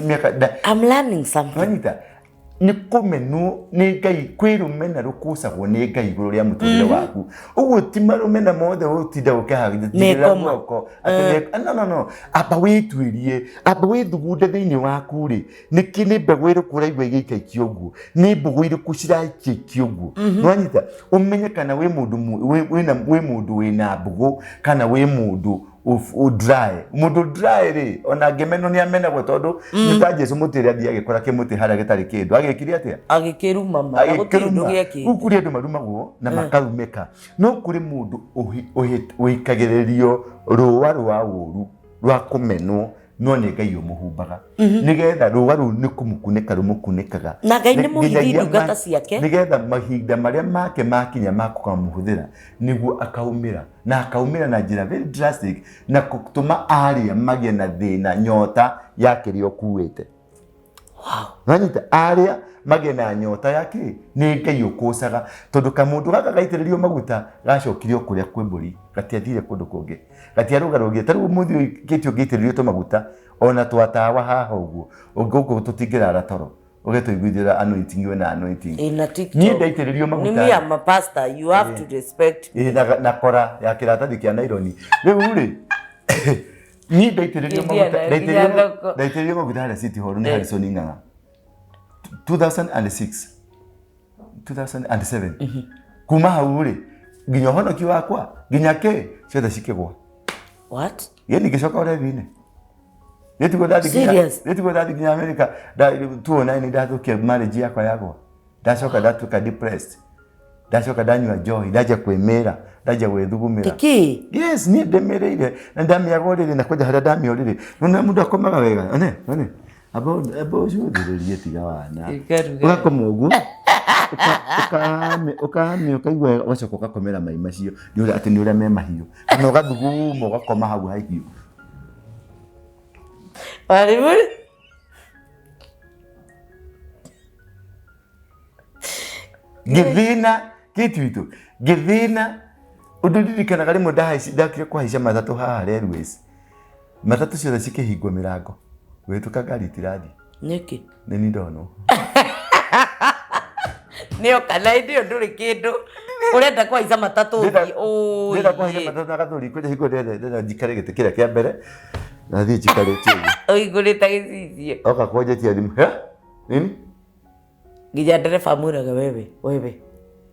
mĩaka I'm learning something. Wanyita? Nĩ kũmenwo nĩ Ngai, kwĩ rũmena rũkũcagwo nĩ Ngai igũrũ rĩa mũtũrĩre waku. Ũguo ti marũmena mothe ũtinda ũkĩhagĩra guoko. No, no, no. Amba wĩtuĩrie, amba wĩthugunde thĩinĩ waku rĩ, nĩkĩ nĩ mbegũ ĩrĩkũ ũraigua ĩgĩikaikio ũguo? Nĩ mbũgũ irĩkũ ciraikaikio ũguo? Nĩwanyita? Ũmenye kana wĩ mũndũ wĩ mũndũ wĩna mbũgũ kana wĩ mũndũ dry. Mũndũ dry rĩ, ona angĩmenwo nĩ amenagwo tondũ nĩ ta Jesu mũtĩ ũrĩa athiĩ agĩkora kĩmũtĩ harĩa gĩtarĩ kĩndũ. Agĩkire atĩa? Agĩkĩruma ma. Na gũtirĩ ũndũ gĩekĩte. Rĩu kũrĩ andũ marumagwo na makarumĩka. No kũrĩ mũndũ ũikagĩrĩrio rũa rwa ũru rwa kũmenwo no nĩ Ngai ũmũhumbaga. Nĩgetha rũa rũu nĩ kũmũkunĩka rũmũkunĩkaga. Na Ngai nĩ mũhithi ndungata ciake. Nĩgetha mahinda marĩa make makinya ma kũkamũhũthĩra nĩguo akaumĩra. Na akaumĩra na njĩra very drastic na gũtũma arĩa magĩe na thĩna nyota ya kĩrĩa ũkuĩte. Wanyita arĩa magĩe na nyota ya kĩ nĩ Ngai ũkũcaga tondũ kamũndũ gaka gaitĩrĩrio maguta gacokire o kũrĩa kwĩ mbũri gatiathire kũndũ kũngĩ gatiarũgarũgire ta rĩu ũmũthĩ ũyũ kĩti ũngĩitĩrĩrio tũmaguta ona twa tawa haha ũguo ũngĩ tũtingĩrara toro ũgetũiguithĩra anointing we na anointing. Ina TikTok. Niĩ ndaitĩrĩrio maguta. Ni me am a pastor, you have to respect me. Na kora ya kĩratathi kĩa naironi. Rĩu rĩ, niĩ ndaitĩrĩrio maguta, ndaitĩrĩrio maguta harĩa City Hall nĩ Harrison Ng'ang'a. 2006, 2007. Kuma hau rĩ, nginya ũhonoki wakwa, nginya kĩ, ciothe cikĩgwa. What? Yeni ngĩcoka ũrebi-inĩ. Nĩtiguo ndathiĩ nginya America, 2009 ndathũkia marriage yakwa yagwa. Ndacoka ndatuĩka depressed. Ndacoka ndanyua njohi, ndanjia kwĩmĩra, ndanjia gwĩthugumĩra. Kĩkĩ? Yes, niĩ ndĩmĩrĩire na ndamĩaga ũrĩrĩ na kwanja harĩa ndamĩa ũrĩrĩ. Nĩ mũndũ akomaga wega. One, one. Amba ũcũthĩrĩrie tiga wana. Ũgakoma ũguo. Ũkamĩa ũkaigua wega ũgacoka ũgakomera mai macio. Nĩ ũrĩa atĩ nĩ ũrĩa me mahiũ. Kana ũgathuguma ũgakoma hau hahiũ. Warimũ. Ngĩthĩna kĩtwitũ ngĩthĩna ũndũ ndirikanaga rĩmwe ndakire kũhaica matatũ haha Railways matatũ ciothe cikĩhingwo mĩrango gũgĩtuĩka ngari itirathiĩ. Nĩkĩ? Nĩ niĩ ndonwo. Nĩyo kana hĩndĩ ĩyo ndũrĩ kĩndũ ũrenda kũhaica matatũ ũthiĩ ũĩ. Ndĩrenda kũhaica matatũ na gathũri kwanja hingo ndĩrenda njikare gĩtĩ kĩrĩa kĩa mbere nathiĩ njikarĩte ũguo. Ũhingũrĩte gĩcicio. Oka kũnjĩtia thimũ. Nini? Nginya ndereba amwĩraga wewe wewe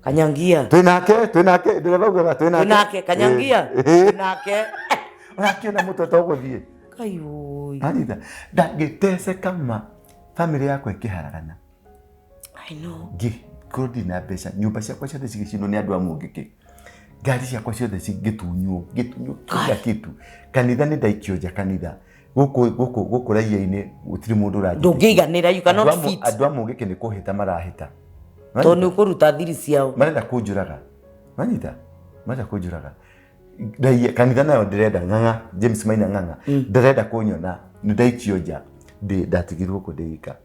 kanyangia. Twĩnake twĩnake ndereba augaga twĩnake. Twĩnake kanyangia twĩnake. Ũrakĩona mũtwe to gũthiĩ. Kai ũi. Anyita ndangĩteceka ma family yakwa ĩkĩharagana. I know. Ngĩkorwo ndirĩ na mbeca nyũmba ciakwa ciothe cigĩcinwo nĩ andũ a mũngĩkĩ. Ngari ciakwa ciothe ngĩtunywo ngĩtunywo kila kitu. Kanitha nĩ ndaikio nja kanitha. Gũkũ gũkũ gũkũ raia-inĩ gũtirĩ mũndũ ũranjĩtĩkia. Ndũngĩiganĩra, you cannot fit. Andũ a mũngĩkĩ nĩ kũhĩta marahĩta. Tondũ nĩ ũkũruta thiri ciao. Marenda kũnjũraga. Wanyita? Marenda kũnjũraga. Raia kanitha nayo ndĩrenda ng'ang'a James Maina ng'ang'a. Ndĩrenda kũnyona nĩ ndaikio nja. Ndatigirwo gũkũ ndĩ ika.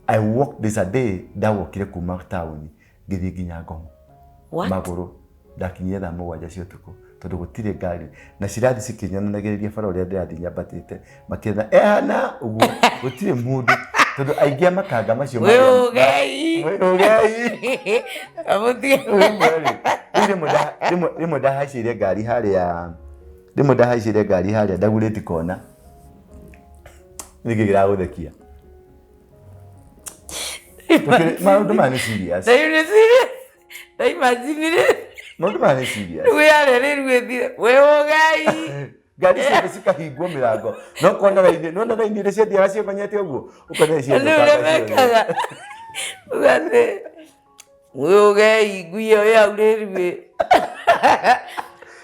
I walked, there's a day ndawokire kuma taũni ngĩthiĩ nginya Ngong. What? Magũrũ ndakinyire thaa 7 cia ũtukũ tondũ gũtirĩ ngari na cirathi cikĩnyonanagĩrĩria bara ũrĩa ndĩrathiĩ nyambatĩte makĩrena ehana ũguo gũtirĩ mũndũ tondũ aingĩ a makanga macio Wĩũgei. Wĩũgei. Amũtige. Rĩmwe rĩmwe ndahaicire ngari harĩa rĩmwe ndahaicire ngari harĩa ndagurĩti kona nĩkĩ kĩragũthekia? Maũndũ maya nĩ serious. Ndaimagine serious. Ndaimaginire. Maũndũ maya nĩ serious. Rĩu yarĩa rĩru ĩthire. Wĩũgei. Ngari ciothe cikahingwo mĩrango no kona raini nona raini iria ciathiaga ciokonyete ũguo ũkona Rĩu ũrĩa mekaga. Ugatĩ. Wĩũgei ngui ĩyo ĩ hau rĩru ĩ.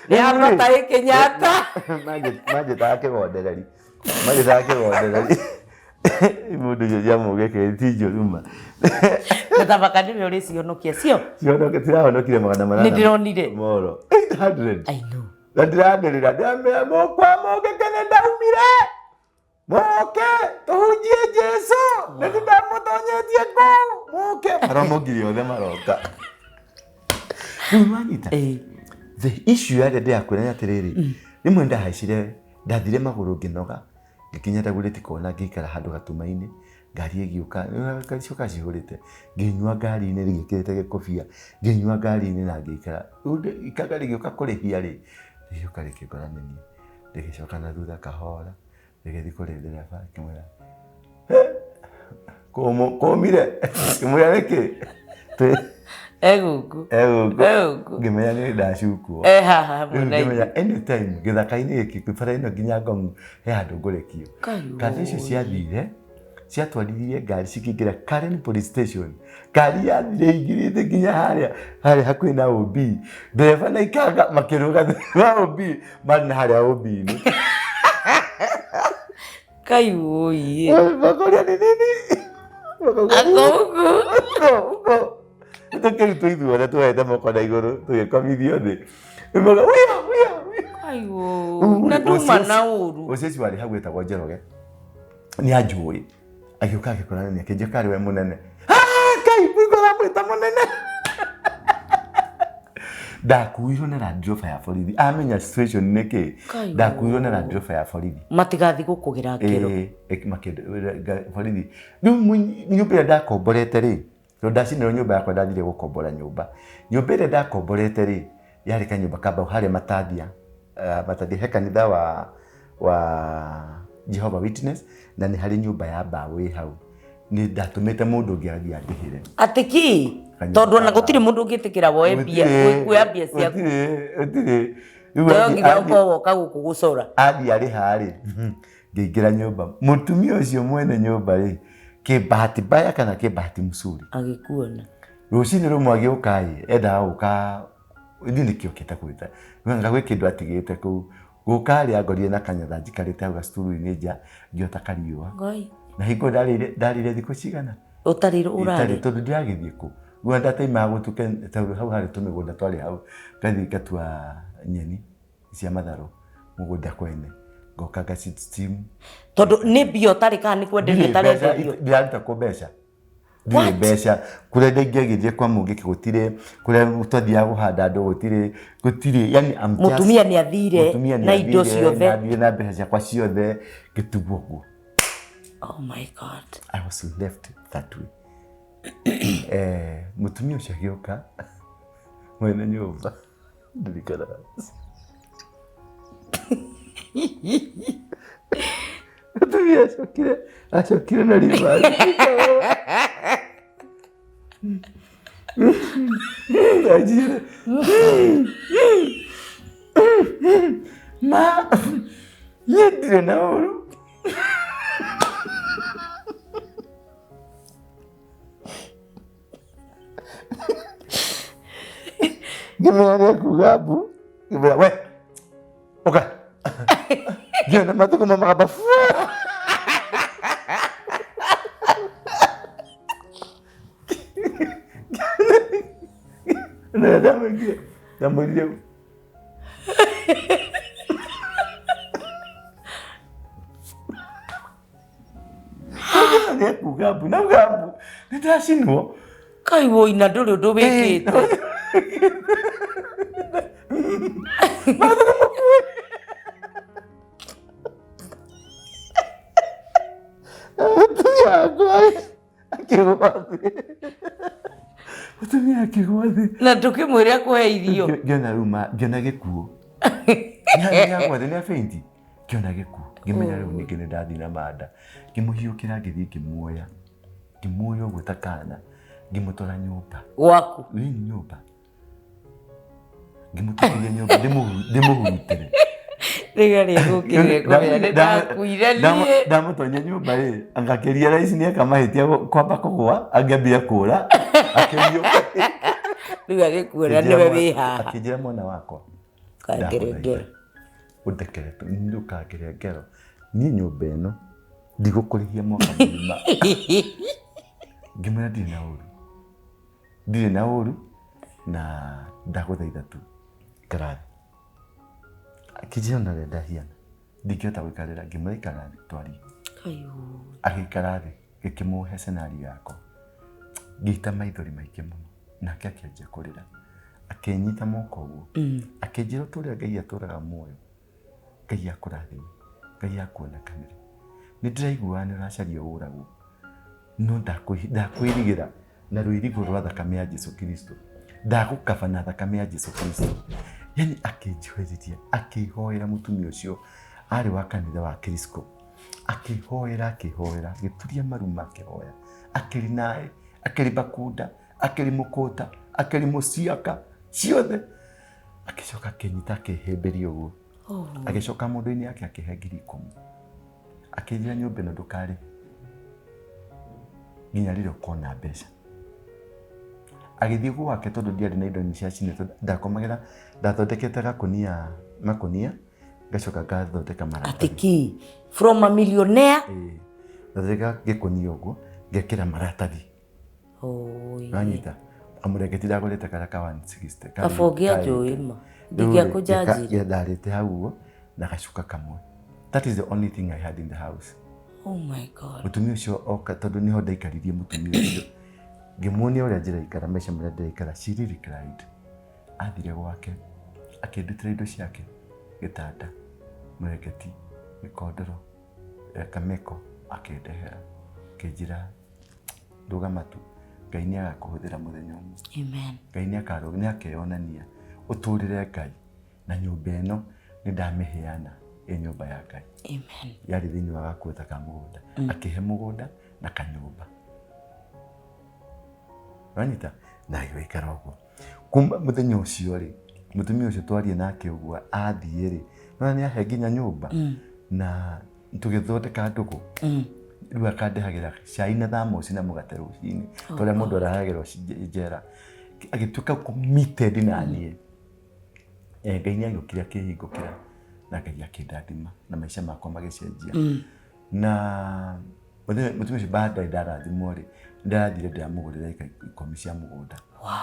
Nĩ yambata ĩ Kenyatta. Manjĩtaga kĩgondereri, manjĩtaga kĩgondereri. Mũndũ ũcio ciamũgĩkĩrĩ ti njũru ma. Na thabaka nĩwe ũrĩcihonokia cio. Cihonoke tirahonokire 800. Nĩ ndĩronire. Moro 800. I know. Na ndiranĩrĩra ndĩramera mũkwa mũgĩkene ndaumire moke tũhunjie Jesu nĩ ndamũtonyetie kũu moke maromũngiri othe maroka. Rĩu nĩwanyita? Ĩĩ. The issue yarĩa ndĩrakwĩra nĩ atĩrĩrĩ, rĩmwe ndahaicire ndathire magũrũ ngĩnoga ngĩkinya ndagurĩti kona ngĩikara handũ gatuma-inĩ ngari ĩgĩũka ngari cioka cihũrĩte ngĩnyua ngari-inĩ ngĩkĩrĩte gĩkobia ngĩnyua ngari-inĩ na ngĩikara. Rĩu ikanga rĩgĩũka kũrĩhia rĩ rĩgĩũka rĩkĩngora nĩ niĩ rĩgĩcoka na thutha kahora rĩgĩthiĩ kũrĩ ndereba rĩkĩmwĩra kũmire ngĩmwĩra nĩkĩ Egũkũ. Egũkũ. Egũkũ. Ngĩmenya nĩ ndacukwo. E haha hamwe Rĩu na ngĩmenya ithuĩ. anytime gĩthaka-inĩ gĩkĩ bara ĩno nginya Ngong he handũ ngũrekio. Kai Ngari icio woi. ciathire ciatwarithirie ngari cikĩingĩra Karen police station. Ngari yathire ĩingĩrĩte nginya harĩa harĩa hakuhĩ na OB. Ndereba na ikanga makĩrũga thĩinĩ wa OB marĩ na harĩa OB-inĩ. Kai woi. Makoria nĩ nini? Akũngũ. Ũkũ. Tũkĩrutwo ithuothe tuoete moko na igũrũ tũgĩkomithio thĩ. Nĩmauga, "Wia, wia, wia." Kai woi. Na nduma na ũru. Ũcio ũcio warĩ hau wetagwo Njoroge nĩ anjũĩ agĩũka agĩkorana nĩ akĩnjĩka arĩ we mũnene. Ah, Ngai kũigua ũramwĩta mũnene. Ndakuirwo na Land Rover ya borithi amenya situation nĩ kĩ Kai ndakuirwo na Land Rover ya borithi. Matigathi gũkũgĩra ngero. Ĩĩ, borithi rĩu nyũmba ĩrĩa ndakomborete rĩ tondũ ndacinĩrwo nyũmba yakwa ndathire gũkombora nyũmba nyũmba ĩrĩa ndakomborete rĩ yarĩ kanyũmba ka mbaũ harĩa Matathia Matathia he kanitha wa Jehovah Witness na nĩ harĩ nyũmba ya mbaũ ĩ hau nĩ ndatũmĩte mũndũ ũngĩ athiĩ andĩhĩre. Atĩ kĩ? Kanyũmba Tondũ ona ka gũtirĩ mũndũ ũngĩtĩkĩra woe mbia, kuoya mbia ciaku. Gũtirĩ, gũtirĩ. Rĩu Toyo nginya ũkorwo woka gũkũ gũcora. Athiĩ arĩha rĩ, ngĩingĩra nyũmba. Mũtumia ũcio mwene nyũmba rĩ, kĩbahati mbaya kana kĩbahati mzuri? Agĩkuona. Rũcinĩ rũmwe agĩũka ĩ, endaga gũka, ithuĩ nĩkĩo okĩte gwĩta. Anga gwĩ kĩndũ atigĩte kũu. Gũka rĩ, angorire na kanyatha njikarĩte hau gacukuru-inĩ nja, ngĩota kariũa. Ngai. Na hingo ndarĩire thikũ cigana? Ũtarĩ ũrarĩ? Itarĩ, tondũ ndiragĩthiĩ kũ. Guo ndataimaga gũtuke, tondũ hau harĩ tũmĩgũnda twarĩ hau, ngathiĩ ngatua nyeni cia matharũ mũgũnda kwene. Ngoka ngaci steam. Tondũ nĩ mbia ũtarĩ kana nĩ kwenderio Ndirĩ mbeca, ũtarenderio? ndiraruta kũ mbeca. Ndirĩ What? mbeca. Kũrĩa ndaingĩagĩrire kwa mũngĩkĩ gũtirĩ, kũrĩa twathiaga kũhanda andũ gũtirĩ, gũtirĩ. Yani I'm just Mũtumia nĩ athire Mũtumia nĩ na indo athire, ciothe. na athire na mbeca ciakwa ciothe, ngĩtigwo ũguo. Oh my God. I was left that way. Mũtumia ũcio agĩũka mwene nyũmba ndirikanaga. Mũtumia acokire na reverse. Anjĩrire, ma, niĩ ndirĩ na ũru. Ngĩmenya nĩ ekuga mbu, ngĩmwĩra, we, ũka. Ngĩona matukũ makamba bua. Na ndamwĩkire, ndamwĩrire Nĩ ekuga mbu nauga mbu nĩ ndacinwo. Kai woi, na ndũrĩ ũndũ wĩkĩte. Mũtumia wakwa akĩgwa thĩ, mũtumia akĩgwa thĩ. Na ndũkĩmwĩre akũhe irio. Ngĩona rĩu ngĩona gĩkuũ nĩagwa thĩ, nĩ faint. Ngĩona gĩkuũ, ngĩmenya rĩu ningĩ nĩ ndathiĩ na manda. Ngĩmũhiũkĩra, ngĩthiĩ ngĩmuoya, ngĩmuoya ũguo ta kana, ngĩmũtwara nyũmba. Gwaku? Ĩni, nyũmba. Ngĩmũtwarithia nyũmba ndĩmũhurutĩre. Rĩga rĩgũkĩrĩre kũmenya nĩ ndakuire niĩ. Ndamũtonya nyũmba ĩ, ngakĩria raici nĩ eka mahĩtia kwamba kũgũa, angĩambire kũra akĩriũka. Rĩu agĩkuona nĩwe wĩ haha. Akĩnjĩra, "Mwana wakwa, Kangere ngero. Ũndekere tu, ndũkangere ngero. Niĩ nyũmba ĩno ndigũkũrĩhia mwaka mũgima." Ngĩmwĩra, "Ndirĩ na ũru, ndirĩ na ũru, na ndagũthaitha tu ikara thĩ." Akĩnjĩra ona ũrĩa ndahiana ndingĩhota gũikarĩra. Ngĩmwĩra, "Ikara thĩ twarie." Agĩikara thĩ, ngĩkĩmũhe scenario yakwa, ngĩita maithori maingĩ mũno, nake akĩanjia kũrĩra, akĩnyita moko ũguo, akĩnjĩra, "Ũtũrĩa Ngai atũraga muoyo, Ngai akũrathime, Ngai akuonekanĩre. Nĩ ndĩraiguaga nĩ ũracaria ũragwo, no ndakwĩrigĩra na rũirigo rwa thakame ya Jesu Kristo, ndagũkaba na thakame ya Jesu Kristo." Yani akĩnjohereria, akĩhoera. Mũtumia ũcio arĩ wa kanitha wa Kristo. Akĩhoera, akĩhoera, agĩturia maru makĩhoya, akĩrĩ naĩ, akĩrĩ bakunda, akĩrĩ mũkũta, akĩrĩ mũciaka ciothe. Agĩcoka akĩnyita, akĩhĩmbĩria ũguo, agĩcoka mũndũ-inĩ yake, akĩhe 10,000, akĩnjĩra, "Nyũmba ĩno ndũkarĩhe nginya rĩrĩa ũkona mbeca." Agĩthiĩ gwake, tondũ ndiarĩ na indo ciacinĩtwo. Ndakomagĩra, ndathondekete gakũnia, makũnia, ngacoka ngathondeka maratathi. Atĩ ki from a millionaire? Ĩĩ. Ngathondeka gĩkũnia ũguo, ngekĩra maratathi. Oi. Wanyita kamũrengeti ndagũrĩte karĩa ka 160. Kaba ũngĩanjũĩ ma ndingĩakũnjanjire. Ndarĩte hau ũguo na gacuka kamwe. That is the only thing I had in the house. Oh my God. Mũtumia ũcio oka, tondũ nĩho ndaikaririe mũtumia ũcio, ngĩmuonia ũrĩa njĩraikara, maica marĩa ndĩraikara. She really cried. Athire gwake, akĩndutĩra indo ciake, gĩtanda, mũrengeti, mĩkondoro, kamĩko, akĩndehera, akĩnjĩra, "Ndũgama tu, Ngai nĩ agakũhũthĩra mũthenya ũmwe." Amen. Ngai nĩ akeyonania ũtũrĩre Ngai na nyũmba ĩno nĩ ndamĩheana ĩ nyũmba ya Ngai. Amen. Yarĩ thĩinĩ wa gakuota ka mũgũnda, akĩhe mũgũnda na kanyũmba, wanyita, na agĩikara ũguo. Kuma mũthenya ũcio rĩ, mũtumia ũcio twarie nake ũguo, athiĩ rĩ, nona nĩ ahe nginya nyũmba na tũgĩthondeka ndũgũ. Rĩu akandehagĩra cai na thamoci na mũgate rũcinĩ, tũrĩa mũndũ arehagĩrwo njera. Agĩtuĩka committed na niĩ. Ngai nĩ agĩũkire, akĩhingũkĩra, na Ngai akĩndathima na maica makwa magĩcenjia. Na mũtumia ũcio baadaye ndarathimwo rĩ, ndarathire ndĩramũgũrĩra ĩka 10 cia mũgũnda.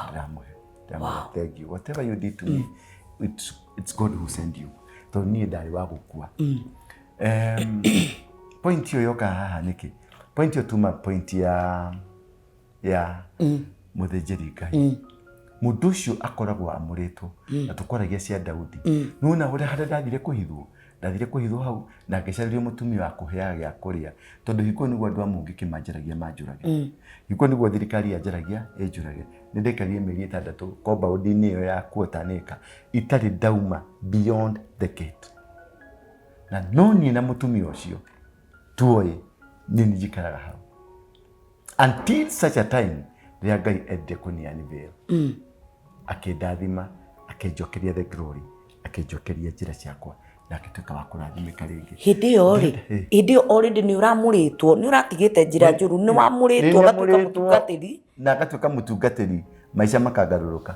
Ndĩramũhe, ndĩramwĩra, "Thank you, whatever you did to me, it's God who sent you," tondũ niĩ ndarĩ wa gũkua. Point ĩyo yoka haha nĩkĩ? Point ĩyo tuma point ya mũthĩnjĩri Ngai. Mũndũ ũcio akoragwo amũrĩtwo, na tũkwaragia cia Daudi. Nĩwona ũrĩa harĩa ndathire kũhithwo, ndathire kũhithwo hau na ngĩcarĩrio mũtumia wa kũheaga gĩa kũrĩa, tondũ hingo ĩyo nĩguo andũ a mũngĩkĩ manjaragia manjũrage, hingo ĩyo nĩguo thirikari yanjaragia ĩnjũrage. Nĩ ndaikarire mĩeri 6 compound-inĩ ĩyo ya quarter acre itarĩ ndauma beyond the gate, na no niĩ na mũtumia ũcio tuoĩ nĩ niĩ njikaraga hau until such a time rĩrĩa Ngai endire kũni unveil, akĩndathima, akĩnjokeria the glory, akĩnjokeria njĩra ciakwa, na agĩtuĩka wa kũrathimĩka rĩngĩ. Hĩndĩ ĩyo rĩ, hĩndĩ ĩyo already nĩ ũramũrĩtwo, nĩ ũratigĩte njĩra njũru, nĩ wamũrĩtwo, ũgatuĩka mũtungatĩri. Na ngatuĩka mũtungatĩri, maica makangarũrũka.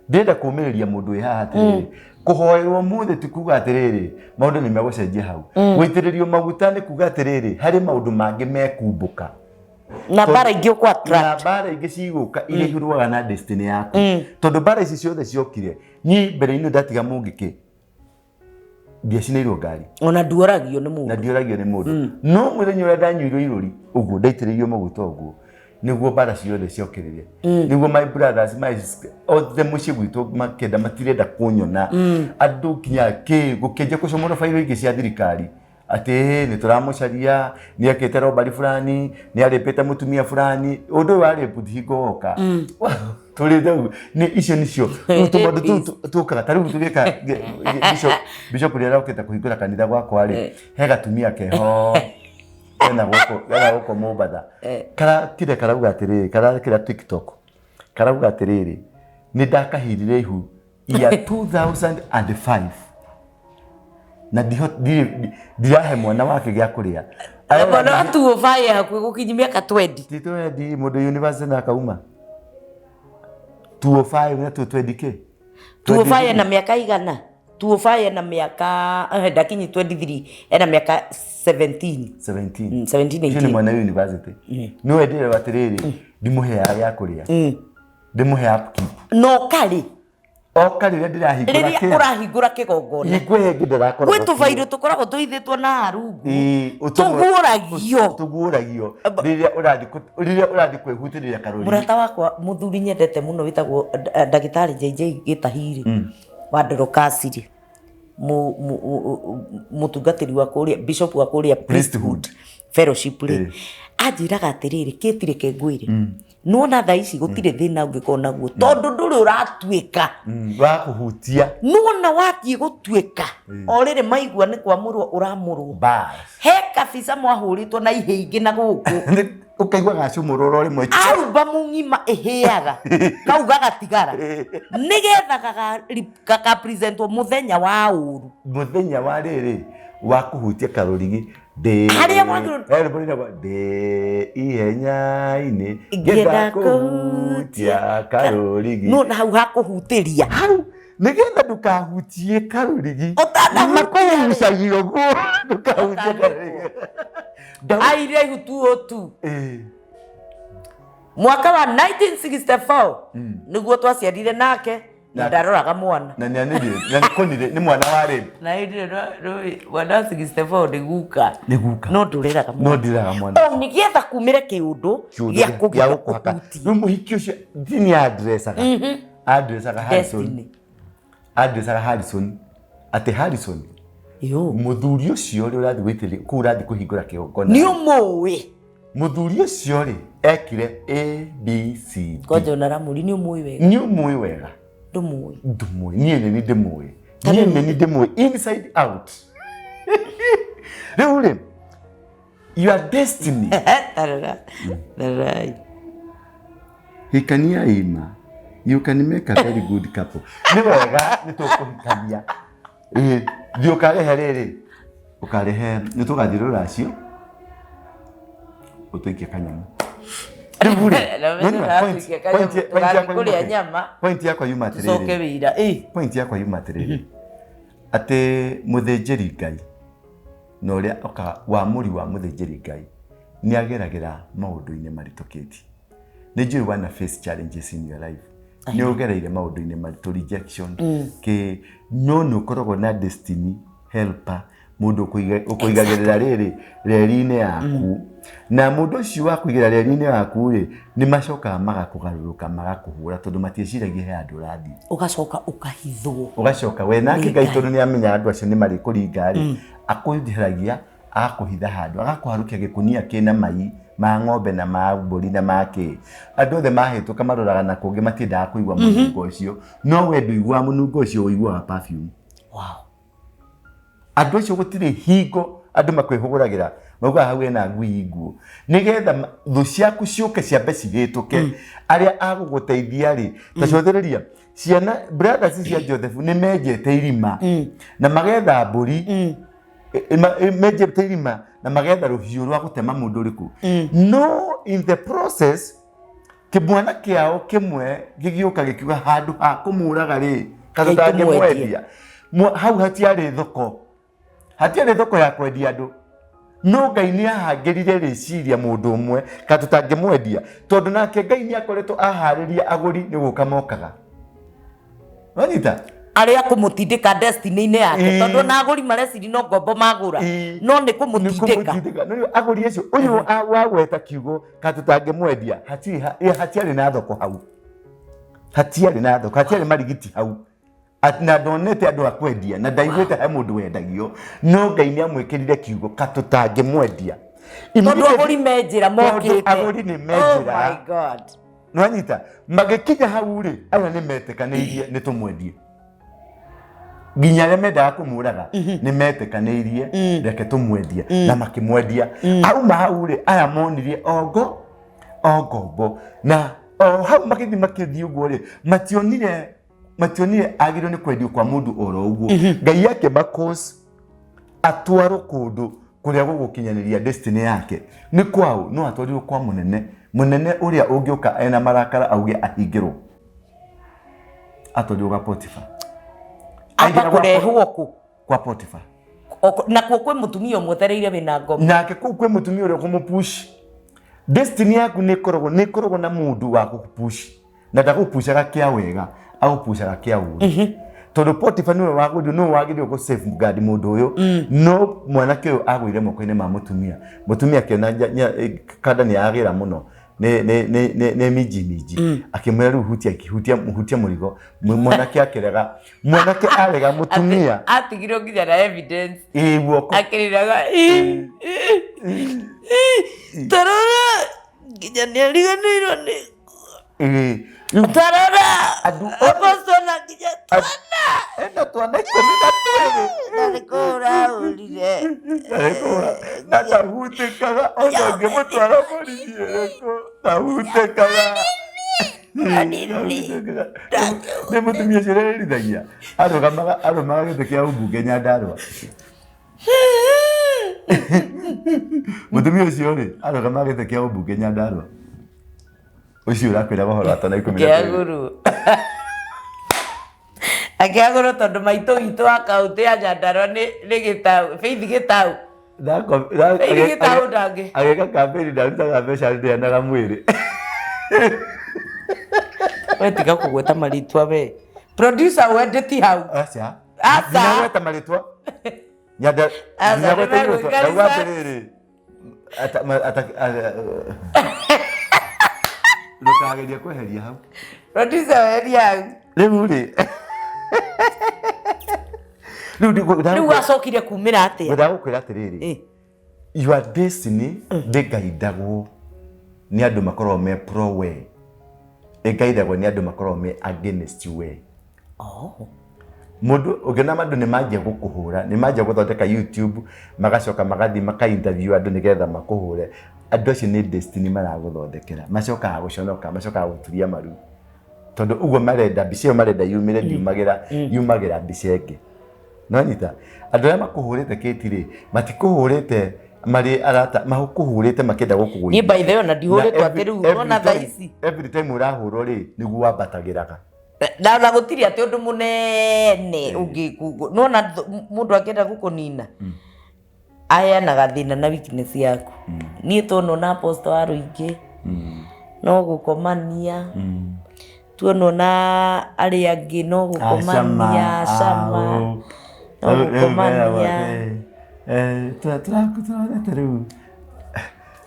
Ndĩrenda kũmĩrĩria mũndũ wĩ haha atĩrĩrĩ, kũhoerwo ũmũthĩ ti kuga atĩrĩrĩ maũndũ nĩ megũcenjia hau. Gũitĩrĩrio maguta nĩ kuga atĩrĩrĩ harĩ maũndũ mangĩ mekumbũka. Na mbara ingĩ ũkũ Na attract. mbara ingĩ cigũka iria ihũrũaga na destiny yaku, tondũ mbara ici ciothe ciokire niĩ mbere-inĩ ndatiga mũngĩkĩ. Ndiacinĩirwo ngari. Ona nduoragio nĩ Na mũndũ. Ndioragio nĩ mũndũ, no mũthenya ũrĩa ndanyuirwo irũri ũguo, ndaitĩrĩirio maguta ũguo, nĩguo mbara ciothe ciokĩrĩre, nĩguo my brothers, my othe mũciĩ gwitũ makĩenda matirenda kũnyona, andũ nginya kĩ gũkĩanjia kũcomorwo bairo ingĩ cia thirikari atĩ nĩ tũramũcaria, nĩ ekĩte robbery fulani, nĩ arĩpĩte mũtumia fulani. Ũndũ ũyũ wa rape ti hingo woka tũrĩte ũguo, nĩ icio nĩcio rĩu tũmaũndũ tũu tũkaga. Ta rĩu tũgĩka bishop ũrĩa arokĩte kũhingũra kanitha gwakwa rĩ, he gatumia keho kena gũkũ Mombatha karakire karauga atĩrĩrĩ, karakira TikTok karauga atĩrĩrĩ, nĩ ndakahirire ihu ya 2005 na ndirahe mwana wake gĩa kũrĩa. Mwana wa 205 hakuhĩ gũkinyia mĩaka 20. Ti 20, mũndũ university na akauma 205 na 220 k. 205 ena mĩaka igana? 205 ena mĩaka ndakinyi 23, ena mĩaka 17. 17. 17. Ũcio nĩ 18. Mwana university nĩ wendire atĩrĩrĩ, ndimũheaga gĩa kũrĩa, ndĩmũhe upkeep. No karĩ Oka rĩrĩa ndĩrahingũra rĩrĩa kĩ ũrahingũra kĩgongona, hingo ĩyo ĩngĩ ndĩrakoragwo gwĩ tũbairũ tũkoragwo tũhithĩtwo na harungu. Ĩĩ, Tũguũragio. Tũguũragio rĩrĩa ũrathiĩ kwĩhutĩrĩria karũri. Mũrata wakwa mũthuri nyendete mũno wĩtagwo ndagĩtarĩ JJ Gĩtahiri wa Ndorokasiri, mũtungatĩri wa kũrĩa, bishop wa kũrĩa Priesthood. Fellowship rĩ, anjĩraga atĩrĩrĩ, kĩtirĩ kengwĩre nĩwona thaa ici gũtirĩ thĩna ũngĩkorwo naguo tondũ ndũrĩ ũratuĩka Wa kũhutia. Nĩwona wathiĩ gũtuĩka o rĩrĩ maigua nĩ kwamũrwo ũramũrwo, Bas. He kabica mwahũrĩtwo na ihĩ ingĩ na gũkũ. Ũkaigua gacũmũrũra rĩmwe. Albamu ng'ima ĩhĩaga kau gagatigara nĩgetha gagapresentwo mũthenya wa ũru. Mũthenya wa rĩrĩ wa kũhutia karũrigi ndĩ Harĩa wagĩrĩirwo- He rwĩmbo rũinagwo, ndĩ ihenya-inĩ ngĩenda ngĩenda kũhutia karũrigi. No na hau hakũhutĩria. Hau nĩgetha ndũkahutie karũrigi. Ũtanahutia. Makũgucagia ũguo ndũkahutie karũrigi. Aire ihu tuo tu. Mwaka wa 1964 nĩguo twaciarire nake na ndaroraga mwana. Na nĩ anĩrĩ na nĩ kũnire nĩ mwana wa rĩ. Na hĩndĩ ĩyo mwana wa 64 nĩ guka. Nĩ guka. No ndũreraga No mwana. ndiraga mwana. O nĩgetha kumĩre kĩũndũ Kĩũndũ gĩa gĩa kũgĩa gũkũhaka. kũhutia. Rĩu mũhiki ũcio ti nĩ andressaga andressaga Harrison. Destiny. Andressaga Harrison atĩ Harrison, Yo. mũthuri ũcio rĩ ũrathiĩ gwĩtĩrĩ kũu ũrathiĩ kũhingũra kĩgongona, Nĩ ũmũĩ. Mũthuri ũcio rĩ ekire A B C D. Kwanja ona Ramuri nĩ ũmũĩ wega. Nĩ ũmũĩ wega. Ndũmũĩ. Ndũmũĩ, niĩ nĩ ndĩmũĩ, niĩ nĩ ndĩmũĩ inside out. Rĩu rĩ, your destiny. Tarara. Tararai. Hikania ima, you can make a very good couple. Nĩ wega, nĩ tũkũhikania. Ĩĩ, thiĩ ũkarehe rĩrĩ, ũkarehe, nĩ tũgathiĩ rũracio ũtũikie kanyamũ. Rĩu rĩ, Na nĩ ma, tũikie kanyamũ, point yakwa tũgathiĩ yuma kũrĩa atĩrĩrĩ. Nyama. Point yakwa yuma Tũcoke atĩrĩrĩ. wĩra. Ĩ. Point yakwa yuma atĩrĩrĩ, atĩ mũthĩnjĩri Ngai na ũrĩa okaga wamũri wa mũthĩnjĩri Ngai nĩ ageragĩra maũndũ-inĩ maritũ. Kĩti nĩ njũĩ wana face challenges in your life, nĩ ũgereire maũndũ-inĩ maritũ, rejection kĩ, no nĩ ũkoragwo na destiny helper, mũndũ ũkũigagĩrĩra rĩrĩ reri-inĩ yaku, na mũndũ ũcio wa kũigĩra reri-inĩ yaku rĩ, nĩ macokaga magakũgarũrũka magakũhũra tondũ matiĩciragia he handũ ũrathiĩ. Ũgacoka ũkahithwo. Ũgacoka we nake Nĩ Ngai Ngai. tondũ nĩ amenya andũ acio nĩ marĩkũringa rĩ, akũheragia, agakũhitha handũ, agakũharũkia gĩkunia kĩna mai ma ng'ombe na ma mbũri na ma kĩ. Andũ othe mahĩtũka maroraga na kũngĩ, matiendaga kũigua mũnungo ũcio, no we ndũiguaga mũnungo ũcio, ũiguaga perfume. Andũ acio gũtirĩ hingo andũ makwĩhũgũragĩra, maugaga hau hena ngui nguũ, nĩgetha thũ ciaku ciũke ciambe cihĩtũke arĩa agũgũteithia rĩ. Ta cothĩrĩria ciana, brothers cia Joseph nĩ menjete irima na magetha mbũri. Menjete irima na magetha rũhiũ rwa gũtema mũndũ ũrĩkũ, no in the process kĩmwana kĩao kĩmwe gĩgĩũka gĩkiuga handũ ha kũmũraga rĩ, kana Ngai tũmwendie. tũtangĩmwendia. Hau hatiarĩ thoko, hatiarĩ thoko ya kwendia andũ, no Ngai nĩ ahangĩrire rĩciria mũndũ ũmwe kana tũtangĩmwendia, tondũ nake Ngai nĩ akoretwo aharĩria agũri nĩ gũka mokaga. Wanyita? Arĩa kũmũtindĩka destiny-inĩ yake. Tondũ ona agũri mareciri no ngombo magũra. No nĩ kũmũtindĩka. Kũmũtindĩka. No rĩu agũri acio ũyũ wagweta kiugo ka tũtangĩmwendia, hatirĩ hatiarĩ na thoko hau, hatiarĩ na thoko, hatiarĩ marigiti hau. Na ndonete andũ a kwendia na ndaiguĩte he mũndũ wendagio, no Ngai nĩ amwĩkĩrire kiugo ka tũtangĩmwendia. Tondũ agũri me njĩra mokĩte. Agũri nĩ me njĩra. Oh my God. Nĩwanyita magĩkinya hau rĩ, aya nĩ metĩkanĩirie nĩ tũmwendie, nginya arĩa mendaga kũmũraga nĩ metĩkanĩirie reke tũmwendie, na makĩmwendia. Auma hau rĩ, aya monirie ongo o ngombo, na o hau magĩthiĩ makĩthiĩ ũguo rĩ, mationire agĩrĩirwo nĩ kwendio kwa mũndũ oro ũguo. Ngai akĩmakos atwarwo kũndũ kũrĩa gũgũkinyanĩria destiny yake. Nĩ kwaũ? No atwarirwo kwa mũnene, mũnene ũrĩa ũngĩũka ena marakara auge ahingĩrwo. Atwarirwo gwa Potifa. Amba Aingĩra gwa kũrehwo kũ? Kwa Potifa. Nakuo kwĩ mũtumia ũmwetereire wĩna ngombo. Nake kũu kwĩ mũtumia ũrĩa ũkũmũpush. Destiny yaku nĩ ĩkoragwo na mũndũ wa gũkũpush, na ndagũpushaga kĩa wega, agũpushaga kĩa ũru, tondũ Potifa nĩwe wagũrire, nĩwe wagĩrĩirwo gũ safeguard mũndũ ũyũ, no mwanake ũyũ agũire moko-inĩ ma mũtumia. Mũtumia akĩona kanda nĩ yagĩra mũno nĩ minji minji, akĩmwĩra rĩu hutia hutia hutia mũrigo. Mwanake akĩrega, mwanake arega mũtumia. Atigirwo nginya na evidence. Ĩ, guoko. Akĩrĩraga, "Tarora, nginya nĩ ariganĩirwo nĩ Ĩ, rĩu tarora." Andũ othe- Apostle na nginya twana. Ena twana 12. Na nĩ kũũra ahũrire. Na ndahutĩkaga ona ũngĩmũtwara borithi ĩrĩkũ, ndahutĩkaga. Nĩ mũtumia ũcio ũrerĩrithagia arũgamaga gĩtĩ kĩa ũmbunge Nyandarũa. Mũtumia ũcio rĩ, arũgamaga gĩtĩ kĩa ũmbunge Nyandarũa, ũcio ũrakwĩra ũhoro wa twana 12. Akĩagũrwo, akĩagũrwo, tondũ maitũ witũ wa kaũntĩ ya Nyandarũa nĩ Gĩtaũ, Faith Gĩtaũ. Faith Gĩtaũ ndangĩ. Agĩka kampeni ndarutaga mbeca, ndeanaga mwĩrĩ. We tiga kũgweta marĩtwa, we producer, wendeti hau. Aca. Aca. Ndinagweta marĩtwa. Nyanda. Aca, Ndinagweta nĩmegwĩka irĩtwa. Ndauga research. atĩrĩrĩ. Ndũkagerie kweheria hau. Producer, weria hau. Rĩu rĩ. Rĩu Rĩu acokire kumĩra atĩa? Ngwendaga gũkwĩra atĩrĩrĩ. Your destiny ndĩgaidagwo nĩ andũ makoragwo me pro we. Ĩgaidagwo nĩ andũ makoragwo me against we. Oh. Mũndũ ũngĩona andũ nĩ manjia gũkũhũra, nĩ manjia gũthondeka YouTube, magacoka magathiĩ maka interview andũ nĩgetha makũhũre, andũ acio nĩ destiny maragũthondekera. Macokaga gũconoka, macokaga gũturia maru, tondũ ũguo marenda mbica ĩyo marenda yumĩre ndiumagĩra, yumagĩra mbica ĩngĩ. Nonyita andũ arĩa makũhũrĩte kĩti rĩ, matikũhũrĩte marĩ arata, makũhũrĩte makĩenda gũkũgũithia. Niĩ by the way ona ndihũrĩtwo Na atĩ rĩu ona thaa ici. Every time ũrahũrwo rĩ, nĩguo wambatagĩraga. Na ona gũtirĩ atĩ ũndũ mũnene ũngĩkugwo, nona mũndũ angĩenda gũkũnina aheanaga thĩna na weakness yaku. Niĩ tuonwo na apostle wa rũingĩ no gũkomania, tuonwo na arĩa angĩ no gũkomania, cama no gũkomania. Tũronete rĩu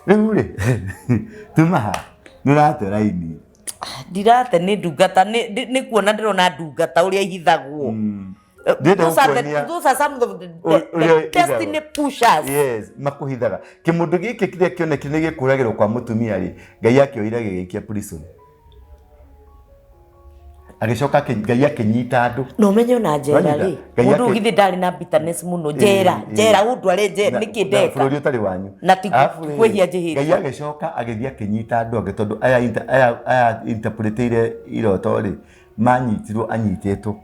rĩ, tuma ha nĩ ũrate raini. Ndirate, nĩ ndungata, nĩ kuona ndĩrona ndungata ũrĩa ihithagwo. Ndĩrenda Those are gũkuonia those are some of ũrĩa the destiny pushers. Yes, makũhithaga kĩmũndũ gĩkĩ kĩrĩa kĩoneki nĩ gĩkũragĩrwo kwa mũtumia rĩ, Ngai akĩoire gĩgĩikia prison, agĩcoka Ngai akĩnyita andũ. Na ũmenye ona njera Wanyita? rĩ, Ngai mũndũ ũyũ githĩ ndarĩ na bitterness mũno njera? Njera ũndware njera nĩkĩ na ndeka? Bũrũri ũtarĩ wanyu. Na ti Arabu rĩ, kwĩhia njĩhĩtie. Ngai agĩcoka agĩthiĩ akĩnyita andũ angĩ, tondũ aya interpretĩire iroto rĩ, manyitirwo, anyitĩtwo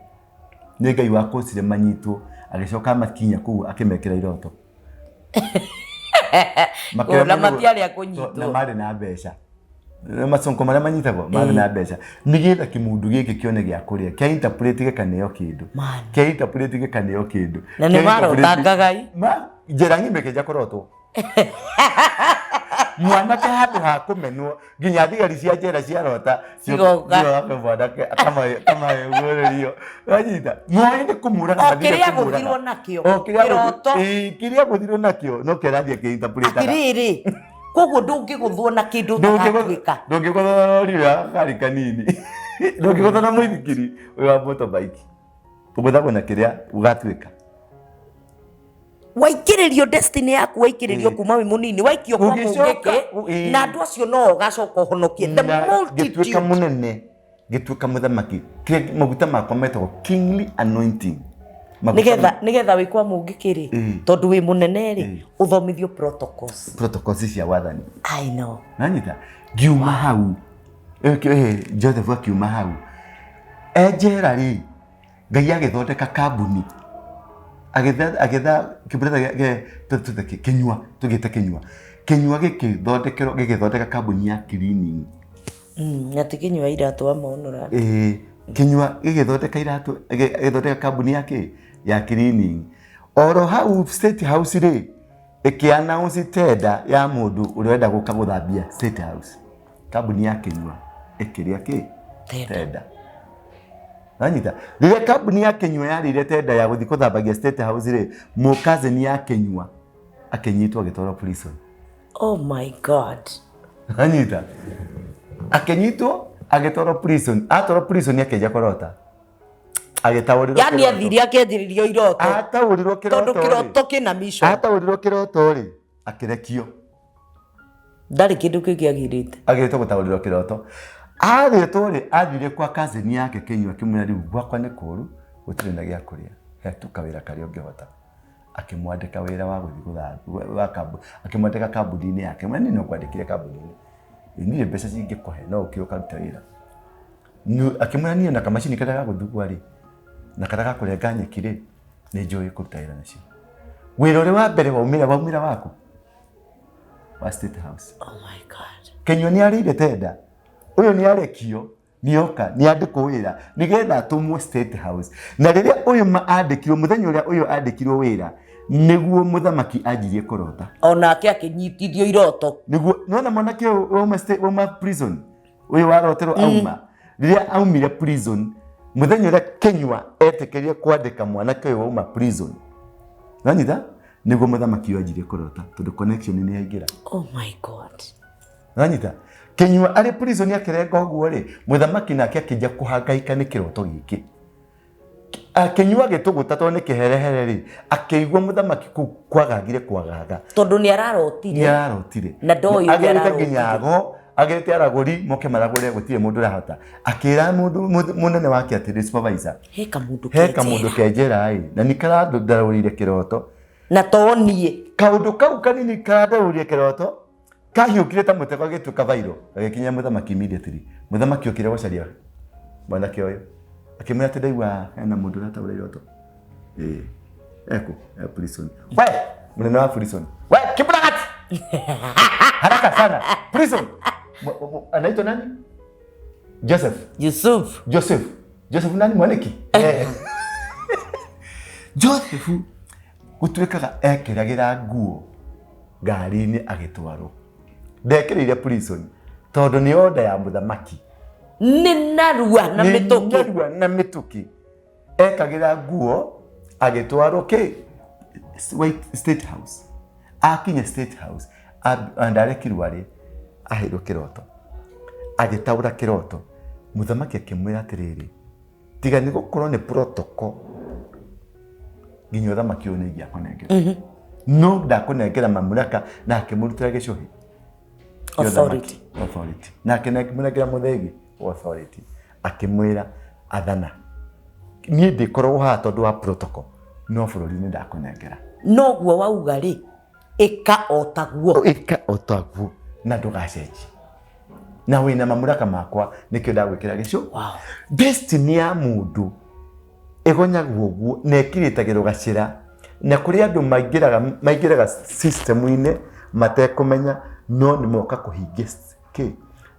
nĩ Ngai wakũcire manyitwo, agĩcoka amakinya kũu akĩmekĩra iroto. Makĩremwo Na matiarĩ a kũnyitwo. Na marĩ na mbeca. Na maconko marĩa manyitagwo marĩ na mbeca, nĩgetha kĩmundu gĩkĩ kĩone gĩa kũrĩa, kĩa interpret gĩkaneo kĩndũ. Man. Kĩa interpret gĩkaneo kĩndũ. Na nĩ Kĩa interpret- marotangaga i. Ma njĩra ng'ima ĩkĩnja kũrotwo. Mwanake handũ ha kũmenwo, nginya thigari cia njera ciarota Cigoka. Cigoka mwanake akamahe guorerio. Wanyita moĩ nĩ kũmũraga. O mathire kĩrĩa kũmũraga. agũthirwo nakĩo. O kĩrĩa Kĩroto. Ĩĩ, kĩrĩa agũthirwo nakĩo no kĩrathiĩ akĩinterpretaga. Atĩrĩrĩ, koguo ndũngĩgũthwo na kĩndũ ũtagatuĩka. Ndũngĩgũthwo na rori ya gakari kanini, ndũngĩgũthwo na mũithikiri ũyũ wa motorbike, ũgũthagwo na kĩrĩa ũgatuĩka. Waikĩrĩrio destiny yaku, waikĩrĩrio kuma wĩ mũnini, waikio kwa Ũgĩcoka, mũngĩkĩ ĩĩ. Na andũ acio no ũgacoka ũhonokie the Na ngĩtuĩka multitude. Mũnene, ngĩtuĩka mũthamaki. Kĩrĩa maguta makwa metagwo kingly anointing. Maguta Nĩgetha wĩ kwa mũngĩkĩ rĩ, tondũ wĩ mũnene rĩ, ũthomithio protocols. Protocols cia wathani. I know. Nanyita ngiuma hau. Joseph akiuma hau e njera rĩ, Ngai agĩthondeka kambuni, agĩtha kĩbũratha kĩnyua, tũgĩte kĩnyua, kĩnyua gĩkĩthondekerwo, gĩgĩthondeka kambuni ya cleaning. Na ti kĩnyua iratũ amonora. Ĩĩ, kĩnyua gĩgĩthondeka iratũ, gĩgĩthondeka kambuni ya kĩ ya cleaning. Oro hau State House rĩ, ĩkĩ announce tender ya mũndũ ũrĩa ũrenda gũka gũthambia State House. Kambuni ya kĩnyua ĩkĩrĩa kĩ Tender. Tender. Nanyita rĩrĩa kambuni ya kĩnyua yarĩire tender ya gũthiĩ gũthambagia State House rĩ, mũkazeni ya kĩnyua akĩnyitwo, agĩtwarwo prison. Oh my God. Anyita akĩnyitwo, agĩtwarwo prison. Atwarwo prison, akĩanjia kũrota, agĩtaũrĩrwo Yani kĩroto. Athire akĩanjĩrĩrio iroto. Ataũrĩrwo tondũ kĩroto rĩ, kĩroto kĩna mission. Ataũrĩrwo kĩroto rĩ, akĩrekio. Ndarĩ kĩndũ kĩngĩ agirĩte. Agĩrĩtwo gũtaũrĩrwo kĩroto, arĩtwo rĩ, athire kwa cousin yake Kĩnyua, akĩmwĩra, "Rĩu gwakwa nĩ kũũru, gũtirĩ na gĩa kũrĩa, hetuka wĩra karĩa ũngĩhota." Akĩmwandĩka wĩra wa gũthiĩ wa akĩmwandĩka kambuni-inĩ yake. Mwene niĩ no ngwandĩkire kambuni-inĩ, niĩ mbeca cingĩkũhe no ũkĩ ũkaruta wĩra. Akĩmwĩra, "Niĩ na kamacini karĩa ga gũthugua rĩ, na karĩa ga kũrenga nyeki rĩ, nĩ njũĩ kũruta wĩra nacio." Wĩra ũrĩa wa mbere waumĩra waku wa State House. Oh my God. Kenyua nĩ arĩire tender, ũyũ nĩ arekio, nĩoka nĩ andĩkwo wĩra nĩgetha atũmwo State House. Na rĩrĩa ũyũ andĩkirwo, mũthenya ũrĩa ũyũ andĩkirwo wĩra, nĩguo mũthamaki anjirie kũrota. Onake akĩnyitithio iroto. Nĩguo nĩwona mwanake ũyũ wauma prison, ũyũ waroterwo auma, rĩrĩa aumire prison, mũthenya ũrĩa Kenyua etĩkĩrire kwandĩka mwanake ũyũ wauma prison, nanyita nĩguo mũthamaki ũyũ anjirie kũrota, tondũ connection nĩ yaingĩra. Oh my God. Nanyita Kenyua arĩ prison akĩrenga ũguo rĩ, mũthamaki nake akĩnja kũhangaika nĩ kĩroto gĩkĩ. Akĩnyua gĩtũgũta, tondũ nĩ kĩherehere rĩ, akĩigua mũthamaki kũu kwagagire kwagaga. Tondũ nĩ ararotire. Nĩ ararotire. Na ndoĩ ũrĩa Agerete ararotire. Nginya ago agerete aragũri moke maragũre, gũtirĩ mũndũ ũrahota. Akĩra mũndũ mũnene wake atĩrĩ, supervisor, he kamũndũ he kamũndũ kenjera ĩ, na nĩ karandarũrĩire kĩroto. Na to niĩ. Kaũndũ kau kanini karandarũrĩire kĩroto kahiũkire ta mũtego, gagĩtuĩka viral, gagĩkinya mũthamaki immediately. Mũthamaki okire gũcaria mwanake ũyũ, akĩmwĩra atĩ, "Ndaigua hena mũndũ ũrataũra iroto." Ĩĩ, eku e prison. We mũnene wa prison, we Kipragati, haraka sana prison. Anaitwa nani? Joseph. Yusuf. Joseph, Joseph nani? Mwaniki. Joseph gũtuĩkaga ekĩragĩra nguo ngari-inĩ agĩtwarwo, ndekĩrĩire prison tondũ nĩ order ya mũthamaki. Nĩ narua na Nĩ mĩtũkĩ. Narua na mĩtũkĩ ekagĩra nguo agĩtwarwo kĩ White State House. Akinya State House, ndarekirwo arĩ aheirwo kĩroto, agĩtaũra kĩroto. Mũthamaki akĩmwĩra atĩrĩrĩ, "Tiga nĩ gũkorwo nĩ protocol, nginya ũthamaki ũyũ nĩ ingĩakũnengera, no ndakũnengera mamlaka." Na akĩmũrutĩra gĩcũhĩ kĩa Authority. ũthamaki, authority. Na akĩmũnengera mũthĩgi wa authority, akĩmwĩra, "Athana, niĩ ndĩkoragwo haha tondũ wa protocol, no bũrũri nĩ ndakũnengera." Noguo wauga rĩ, ĩka o taguo. Ĩka o taguo na ndũgacenjie, na wĩna mamlaka makwa, nĩkĩo ndagwĩkĩra gĩcũ. Destiny ya mũndũ ĩgonyagwo ũguo na ĩkiritagĩrwo gacĩra, na kũrĩ andũ maingĩraga system-inĩ matekũmenya, no nĩ moka kũhingia kĩ.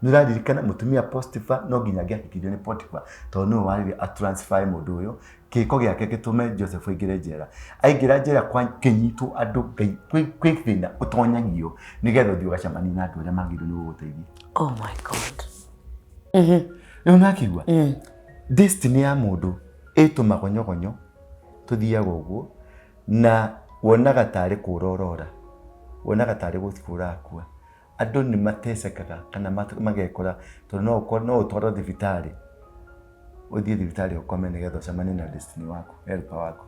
Nĩ ũraririkana mũtumia Potiphar? No nginya angĩahikirio nĩ Potiphar, tondũ nĩwe warire atransfer mũndũ ũyũ. Kĩko gĩake gĩtũme Joseph aingĩre njera. Aingĩra njera kwa kĩnyitwo andũ Ngai kwĩ kwĩ thĩna ũtonyagio nĩgetha ũthiĩ ũgacemanie na andũ arĩa magĩrĩirwo nĩ gũgũteithia. Oh my God. Rĩu nakĩigua destiny ya mũndũ ĩtũmagonyogonyo tũthiaga ũguo na wonaga tarĩ kũra ũrora, wonaga tarĩ gũkua ũrakua. Andũ nĩ matecekaga kana magekora tondũ no ũkorwo no ũtwarwo thibitarĩ, ũthiĩ thibitarĩ ũkome nĩgetha ũcemanie na destiny waku, helper waku.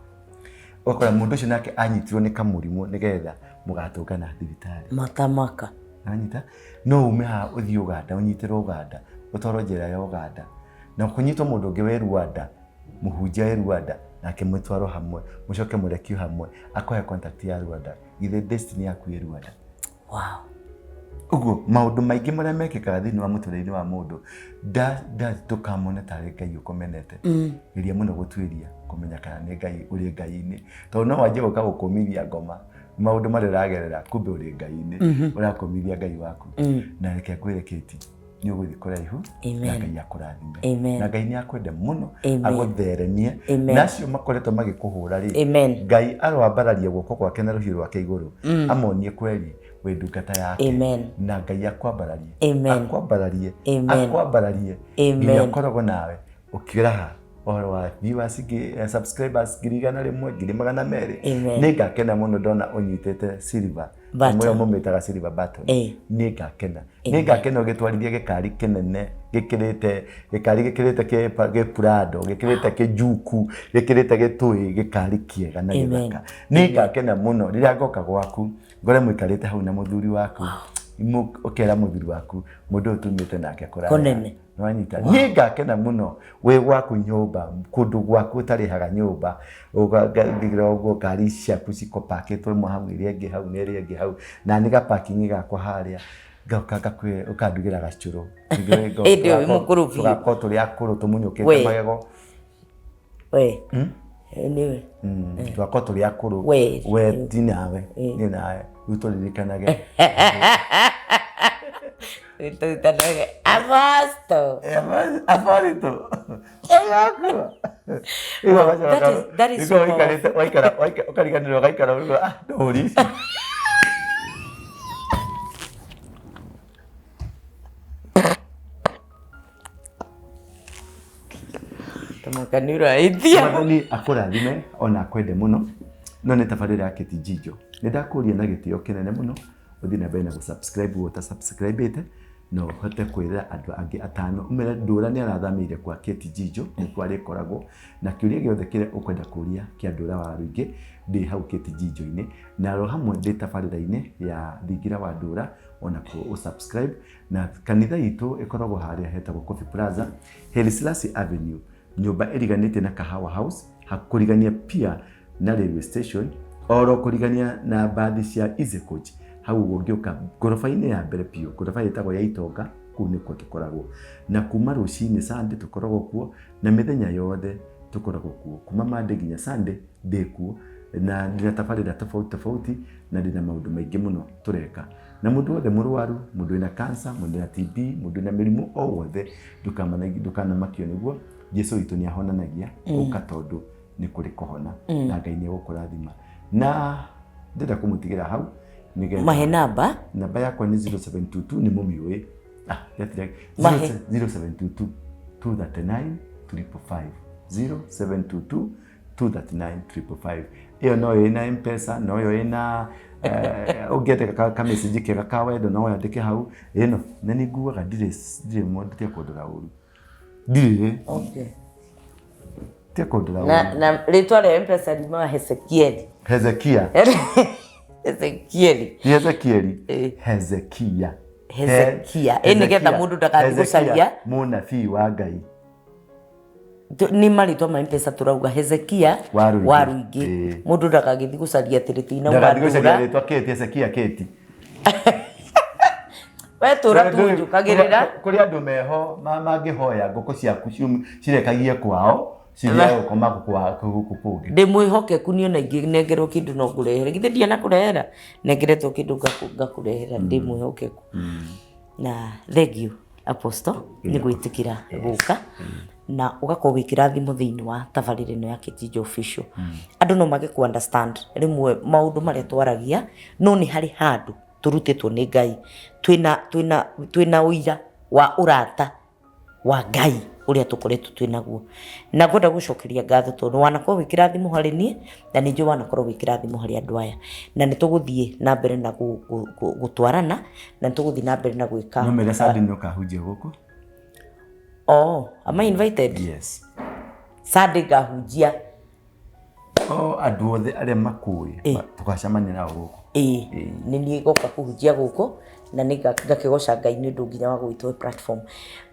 Ũgakora mũndũ ũcio nake anyitirwo nĩ kamũrimũ nĩgetha mũgatũngana thibitarĩ. Matamaka. Nĩwanyita? No ume haha ũthiĩ Ũganda ũnyitĩrwo Ũganda, ũtwarwo njera ya Ũganda. Na kũnyitwo mũndũ ũngĩ wĩ Rwanda, mũhunjia wĩ Rwanda, nake mũtwarwo hamwe, mũcoke mũrekio hamwe, akũhe contact ya Rwanda. Githĩ destiny yaku ĩ Rwanda? Wow. Ũguo maũndũ maingĩ marĩa mekĩkaga thĩinĩ wa mũtũrĩre-inĩ wa mũndũ ndũkamone tarĩ Ngai ũkũmenete. Geria mũno gũtuĩria kũmenya kana nĩ Ngai ũrĩ Ngai-inĩ. Tondũ no wanjie gũka gũkũmithia ngoma maũndũ marĩa ũragerera kumbe ũrĩ Ngai-inĩ ũrakũmithia Ngai waku. Na reke ngwĩre Kate, nĩ ũgũthiĩ kũraihu na Amen. Ngai akũrathime. Amen. Na Ngai nĩ akwende mũno Amen. agũtheremie. Amen. Na acio makoretwo magĩkũhũra rĩ, Amen. Ngai aroambararia guoko gwake na rũhiũ rwake igũrũ amonie kweri wĩ ndungata yake. Amen. Na Ngai akwambararie. Amen. Akwambararie. Amen. Akwambararie. Amen. Nginya ũkoragwo nawe ũkĩraha ũhoro wa viewers subscribers 100,000 200,000. Amen. Nĩ ngakena mũno ndona ũnyitĩte silver Button. Mũrĩa mũmĩtaga silver button. Nĩ ngakena. Nĩ ngakena ũgĩtwarithia gĩkari kĩnene gĩkĩrĩte gĩkari gĩkĩrĩte gĩpurado gĩkĩrĩte kĩjuku gĩkĩrĩte gĩtũĩ gĩkari kĩega na Amen. gĩthaka. Nĩ ngakena mũno rĩrĩa ngoka gwaku ngore mũikarĩte hau na mũthuri waku ũkera mũthuri waku mũndũ ũyũ tumĩte nake kũraya. Kũnene. Nĩwanyita? Niĩ ngakena mũno wĩ gwaku nyũmba kũndũ gwaku ũtarĩhaga nyũmba ũgathira ũguo ngari ciaku cikopakĩtwo ĩmwe hau ĩrĩa ĩngĩ hau na ĩrĩa ĩngĩ hau na nĩ ga parking gakwa harĩa ngoka ngakwĩra ũkandugĩra gacũrũ. Ĩndĩ ũyũ wĩ mũkũrũ biũ. Tũgakorwo tũrĩ akũrũ tũmunyũkĩte We. magego. We. Nĩwe. Tũgakorwo tũrĩ akũrũ. We. We ti nawe. Niĩ nawe. Rĩu tũririkanage. Tũririkanage. Apostle. Aborito. That is so powerful. Ũkariganĩrwo ũgaikara ũguo, ah, ndũri ici. Tũmaka nĩ ũraĩtia. Mwathani akũrathime ona akwende mũno no nĩ tabarĩra ya Kate Njijo nĩ ndakũria na gĩtĩo kĩnene mũno ũthiĩ na mbere na gũ-subscribe ũguo ũta-subscribe-ĩte na ũhote kwĩra andũ angĩ atano ũmere Ndũra nĩ arathamĩire kwa Kate Njijo nĩkuo arĩkoragwo na kĩũria gĩothe kĩrĩa ũkwenda kũria kĩa Ndũra wa Rũingĩ ndĩ hau Kate Njijo-inĩ na oro hamwe ndĩ tabarĩra-inĩ ya Thingira wa Ndũra onakuo ũ-subscribe na kanitha itũ ĩkoragwo harĩa hetagwo Coffee Plaza Haile Selassie Avenue nyũmba ĩriganĩtie na Kahawa House kũrigania pia na railway station oro kũrigania na mbathi cia Easy Coach hau ũguo ũngĩũka ngoroba-inĩ ya mbere biũ ngoroba ĩtagwo ya Itonga kũu nĩkuo tũkoragwo na kuma rũcinĩ Sunday tũkoragwo kuo na mĩthenya yothe tũkoragwo kuo kuma Monday nginya Sunday ndĩ kuo na ndĩna tabarĩra tofauti tofauti na ndĩna maũndũ maingĩ mũno tũreka na mũndũ wothe mũrwaru mũndũ wĩna cancer mũndũ wĩna TB mũndũ wĩna mĩrimũ o wothe ndũkanamakio nĩguo Jesu witũ nĩ ahonanagia ũka tondũ nĩ kũrĩ kũhona na Ngai nĩ egũkũrathima na ndĩrenda kũmũtigĩra hau nĩgetha Mahe namba. namba yakwa nĩ 0722 nĩ mũmĩũĩ. Ah, ndiatire. Mahe. 0722 239 555 0722 239 555 ĩyo no ĩna Mpesa no yo ĩna ũngĩenda ka message kega ka wendo no wandĩke hau ĩno na nĩ nguaga ndirĩ ndirĩ mũndũ tia kũndora ũru ndirĩ Okay. tia kũndora Na ũru na rĩtwa rĩa Mpesa riumaga Hezekieli. Hezekia Hezekieli. ti Hezekieli Eh. Hezekia Hezekia. Ĩ nĩgetha mũndũ ndagathiĩ gũcaria. Mũnabii wa Ngai Nĩ marĩtwa ma Mpesa tũrauga Hezekia Wa Rũingĩ. wa Rũingĩ. Ĩĩ. Mũndũ ndagagĩthiĩ gũcaria atĩ rĩtinauma ndagathiĩ gũcaria ndũra. rĩtwa Kate Hezekia Kate We tũra tunjũkagĩrĩra. Kũrĩ andũ meho mangĩhoya ngũkũ ciaku cirekagie kwao cithiage gũkoma gũkũ kũngĩ. Ndĩ mwĩhokeku niĩ ona ingĩnengerwo kĩndũ no ngũrehere. Githĩ ndianakũrehera? Nengeretwo kĩndũ ngakũrehera ndĩ mwĩhokeku. Na thank you. Apostle nĩ gwĩtĩkĩra gũka na ũgakorwo wĩ kĩrathimo thĩinĩ wa tabarĩra ĩno ya Kĩnjinjo Official. Andũ no mage kũ understand rĩmwe maũndũ marĩa twaragia, no nĩ harĩ handũ tũrutĩtwo nĩ Ngai twĩna, twĩna, twĩna ũira wa ũrata wa Ngai ũrĩa tũkoretwo twĩ naguo. Na ngwenda gũcokeria ngatho tondũ wanakorwo wĩ kĩrathimo harĩ niĩ na nĩ njũĩ wanakorwo wĩ kĩrathimo harĩ andũ aya. Na nĩ tũgũthiĩ na mbere na gũtwarana na nĩ tũgũthiĩ na mbere na gwĩka. No mera Sunday nĩ ũkahunjia gũkũ? Oh, am I invited? Yes. Sunday ngahunjia. O andũ othe arĩa makũĩ tũgacemania nao gũkũ. Ĩĩ, nĩ niĩ ngoka kũhunjia gũkũ na nĩ ngakĩgoca Ngai nĩ ũndũ nginya wa gũgĩtũhe platform.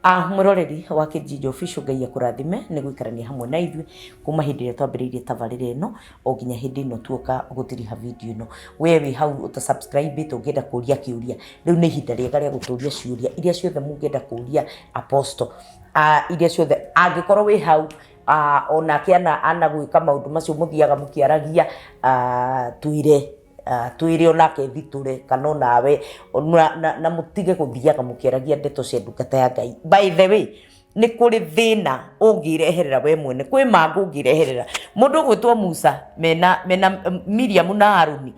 Ah, mwĩroreri wa Kĩnjinjo Official, Ngai akũrathime nĩ gũikarania hamwe na ithuĩ kuma hĩndĩ ĩrĩa twambĩrĩirie tabarĩra ĩno o nginya hĩndĩ ĩno tuoka gũtiriha video ĩno. We wĩ hau ũta subscribe ĩte ũngĩenda kũria kĩũria, rĩu nĩ ihinda rĩega rĩa gũtũria ciũria iria ciothe mũngĩenda kũria Apostle. Ah, iria ciothe angĩkorwo wĩ hau Ah, onake ana ana gwĩka maũndũ macio mũthiaga mũkĩaragia, ah, twĩre, ah, twĩre onake thitũre kana onawe na, na, na mũtige gũthiaga mũkĩaragia ndeto cia ndungata ya Ngai. By the way, nĩ kũrĩ thĩna ũngĩreherera we mwene, kwĩ mangũ ũngĩreherera mũndũ ũgwĩtwo Musa mena, mena Miriam na Haruni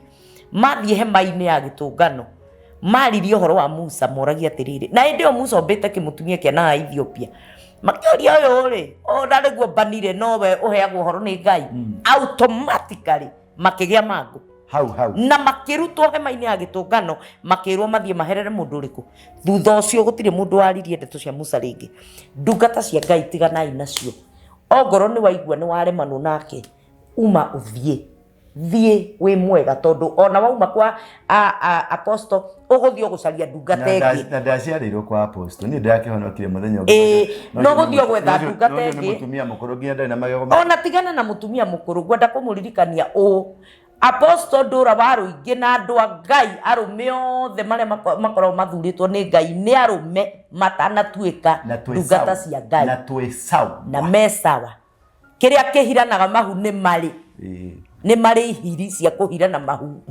mathiĩ hema-inĩ ya gĩtũngano maririe ũhoro wa Musa moragia atĩrĩrĩ, na hĩndĩ ĩyo Musa ombĩte kĩmũtumia kĩa na Ethiopia, makĩũria ũyũ rĩ, ona nĩguo mbanire nowe ũheagwo ũhoro nĩ Ngai. Automatically makĩgĩa mangũ hau hau na makĩrutwo hema-inĩ ya gĩtũngano, makĩrwo mathiĩ maherere mũndũ ũrĩkũ. Thutha ũcio gũtirĩ mũndũ waririe ndeto cia Musa rĩngĩ. Ndungata cia Ngai tiganai nacio, ongorwo nĩ waigua nĩ waremanwo nake, uma ũthiĩ, thiĩ wĩ mwega, tondũ ona wauma kwa apostle ũgũthiĩ ũgũcaria ndungata ĩngĩ. Na ndaciarĩirwo kwa apostle, niĩ ndĩrakĩhonokire mũthenya ũngĩ. Ĩĩ, no ũgũthiĩ ũgwetha ndungata ĩngĩ. Nĩ mũtumia mũkũrũ nginya ndarĩ na magego. Ona tigana na mũtumia mũkũrũ, ngwenda kũmũririkania ũũ, Apostle Ndũra wa Rũingĩ na andũ a Ngai arũme othe marĩa makoragwo mathurĩtwo nĩ Ngai nĩ arũme matanatuĩka ndungata cia Ngai na twĩ sawa, na me sawa. Kĩrĩa kĩhiranaga mahu nĩ marĩ nĩ marĩ ihiri cia kũhirana mahu,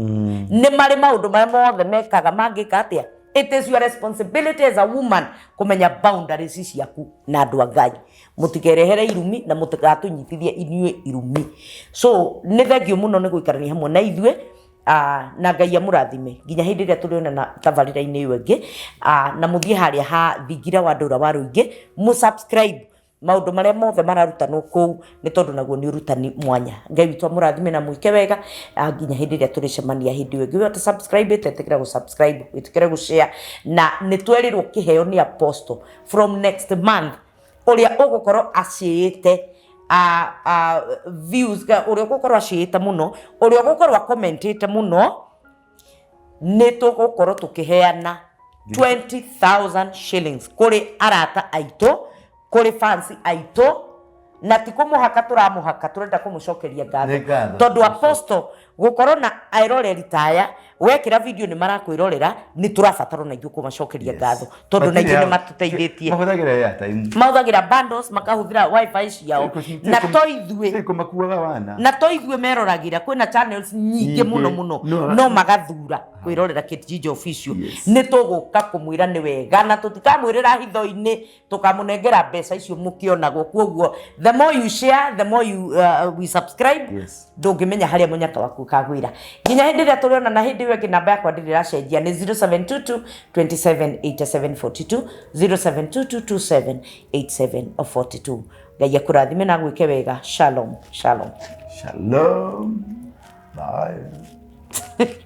nĩ marĩ maũndũ marĩa mothe mekaga mangĩka atĩa. It is your responsibility as a woman kũmenya boundaries ciaku na andũ a Ngai. Mũtikerehere irumi na mũtigatũnyitithie inyuĩ irumi. So nĩ thengiũ mũno nĩ gũikarania hamwe na ithuĩ. Ah, na Ngai amũrathime nginya hĩndĩ ĩrĩa tũrĩonana tabarĩra-inĩ ĩyo ĩngĩ. Ah, na mũthiĩ harĩa ha thingira wa Ndũra wa Rũingĩ mũ subscribe maũndũ marĩa mothe mararutanwo kũu, nĩ tondũ naguo nĩ ũrutani mwanya. Ngai witũ amũrathime na mwĩke wega, ah, nginya hĩndĩ ĩrĩa tũrĩcemania hĩndĩ ĩyo ĩngĩ. We ũta subscribe ĩte, ĩtĩkĩra gũ subscribe, wĩtĩkĩre gũ share, na nĩ twerirwo kĩheo nĩ apostle from next month ũrĩa ũgũkorwo acĩĩte, ah, ah, views, ũrĩa ũgũkorwo acĩĩte mũno, ũrĩa ũgũkorwo acommentĩte mũno, nĩ tũgũkorwo tũkĩheana 20,000 shillings kũrĩ arata aitũ, kũrĩ fans aitũ, na ti kũmũhaka tũramũhaka, tũrenda kũmũcokeria ngatho. Nĩ ngatho. Tondũ apostle gũkorwo na eroreri ta aya, wekĩra video nĩ marakwĩrorera, nĩ tũrabatara ona ithuĩ kũmacokeria ngatho, tondũ na ithuĩ nĩ matũteithĩtie. Mahũthagĩra airtime, mahũthagĩra bundles, makahũthĩra wifi ciao, na to ithuĩ kũmakuaga wana na to ithuĩ meroragĩra, kwĩna channels nyingĩ mũno mũno, no magathura kwĩrorera Kate Official. Nĩ tũgũka kũmwĩra nĩ wega na tũtikamwĩrĩra hitho-inĩ, tũkamũnengera mbeca icio mũkĩonagwo. Koguo the more you share, the more you we subscribe. Ndũngĩmenya harĩa mũnyaka waku ũkagwĩra. Nginya hĩndĩ ĩrĩa tũrĩona na hĩndĩ ĩyo ĩngĩ, namba yakwa ndĩrĩ ĩracenjia, nĩ 0722 27 87 42, 0722 27 87 42. Ngai akũrathime na gwĩke wega. Shalom, shalom. Shalom, bye.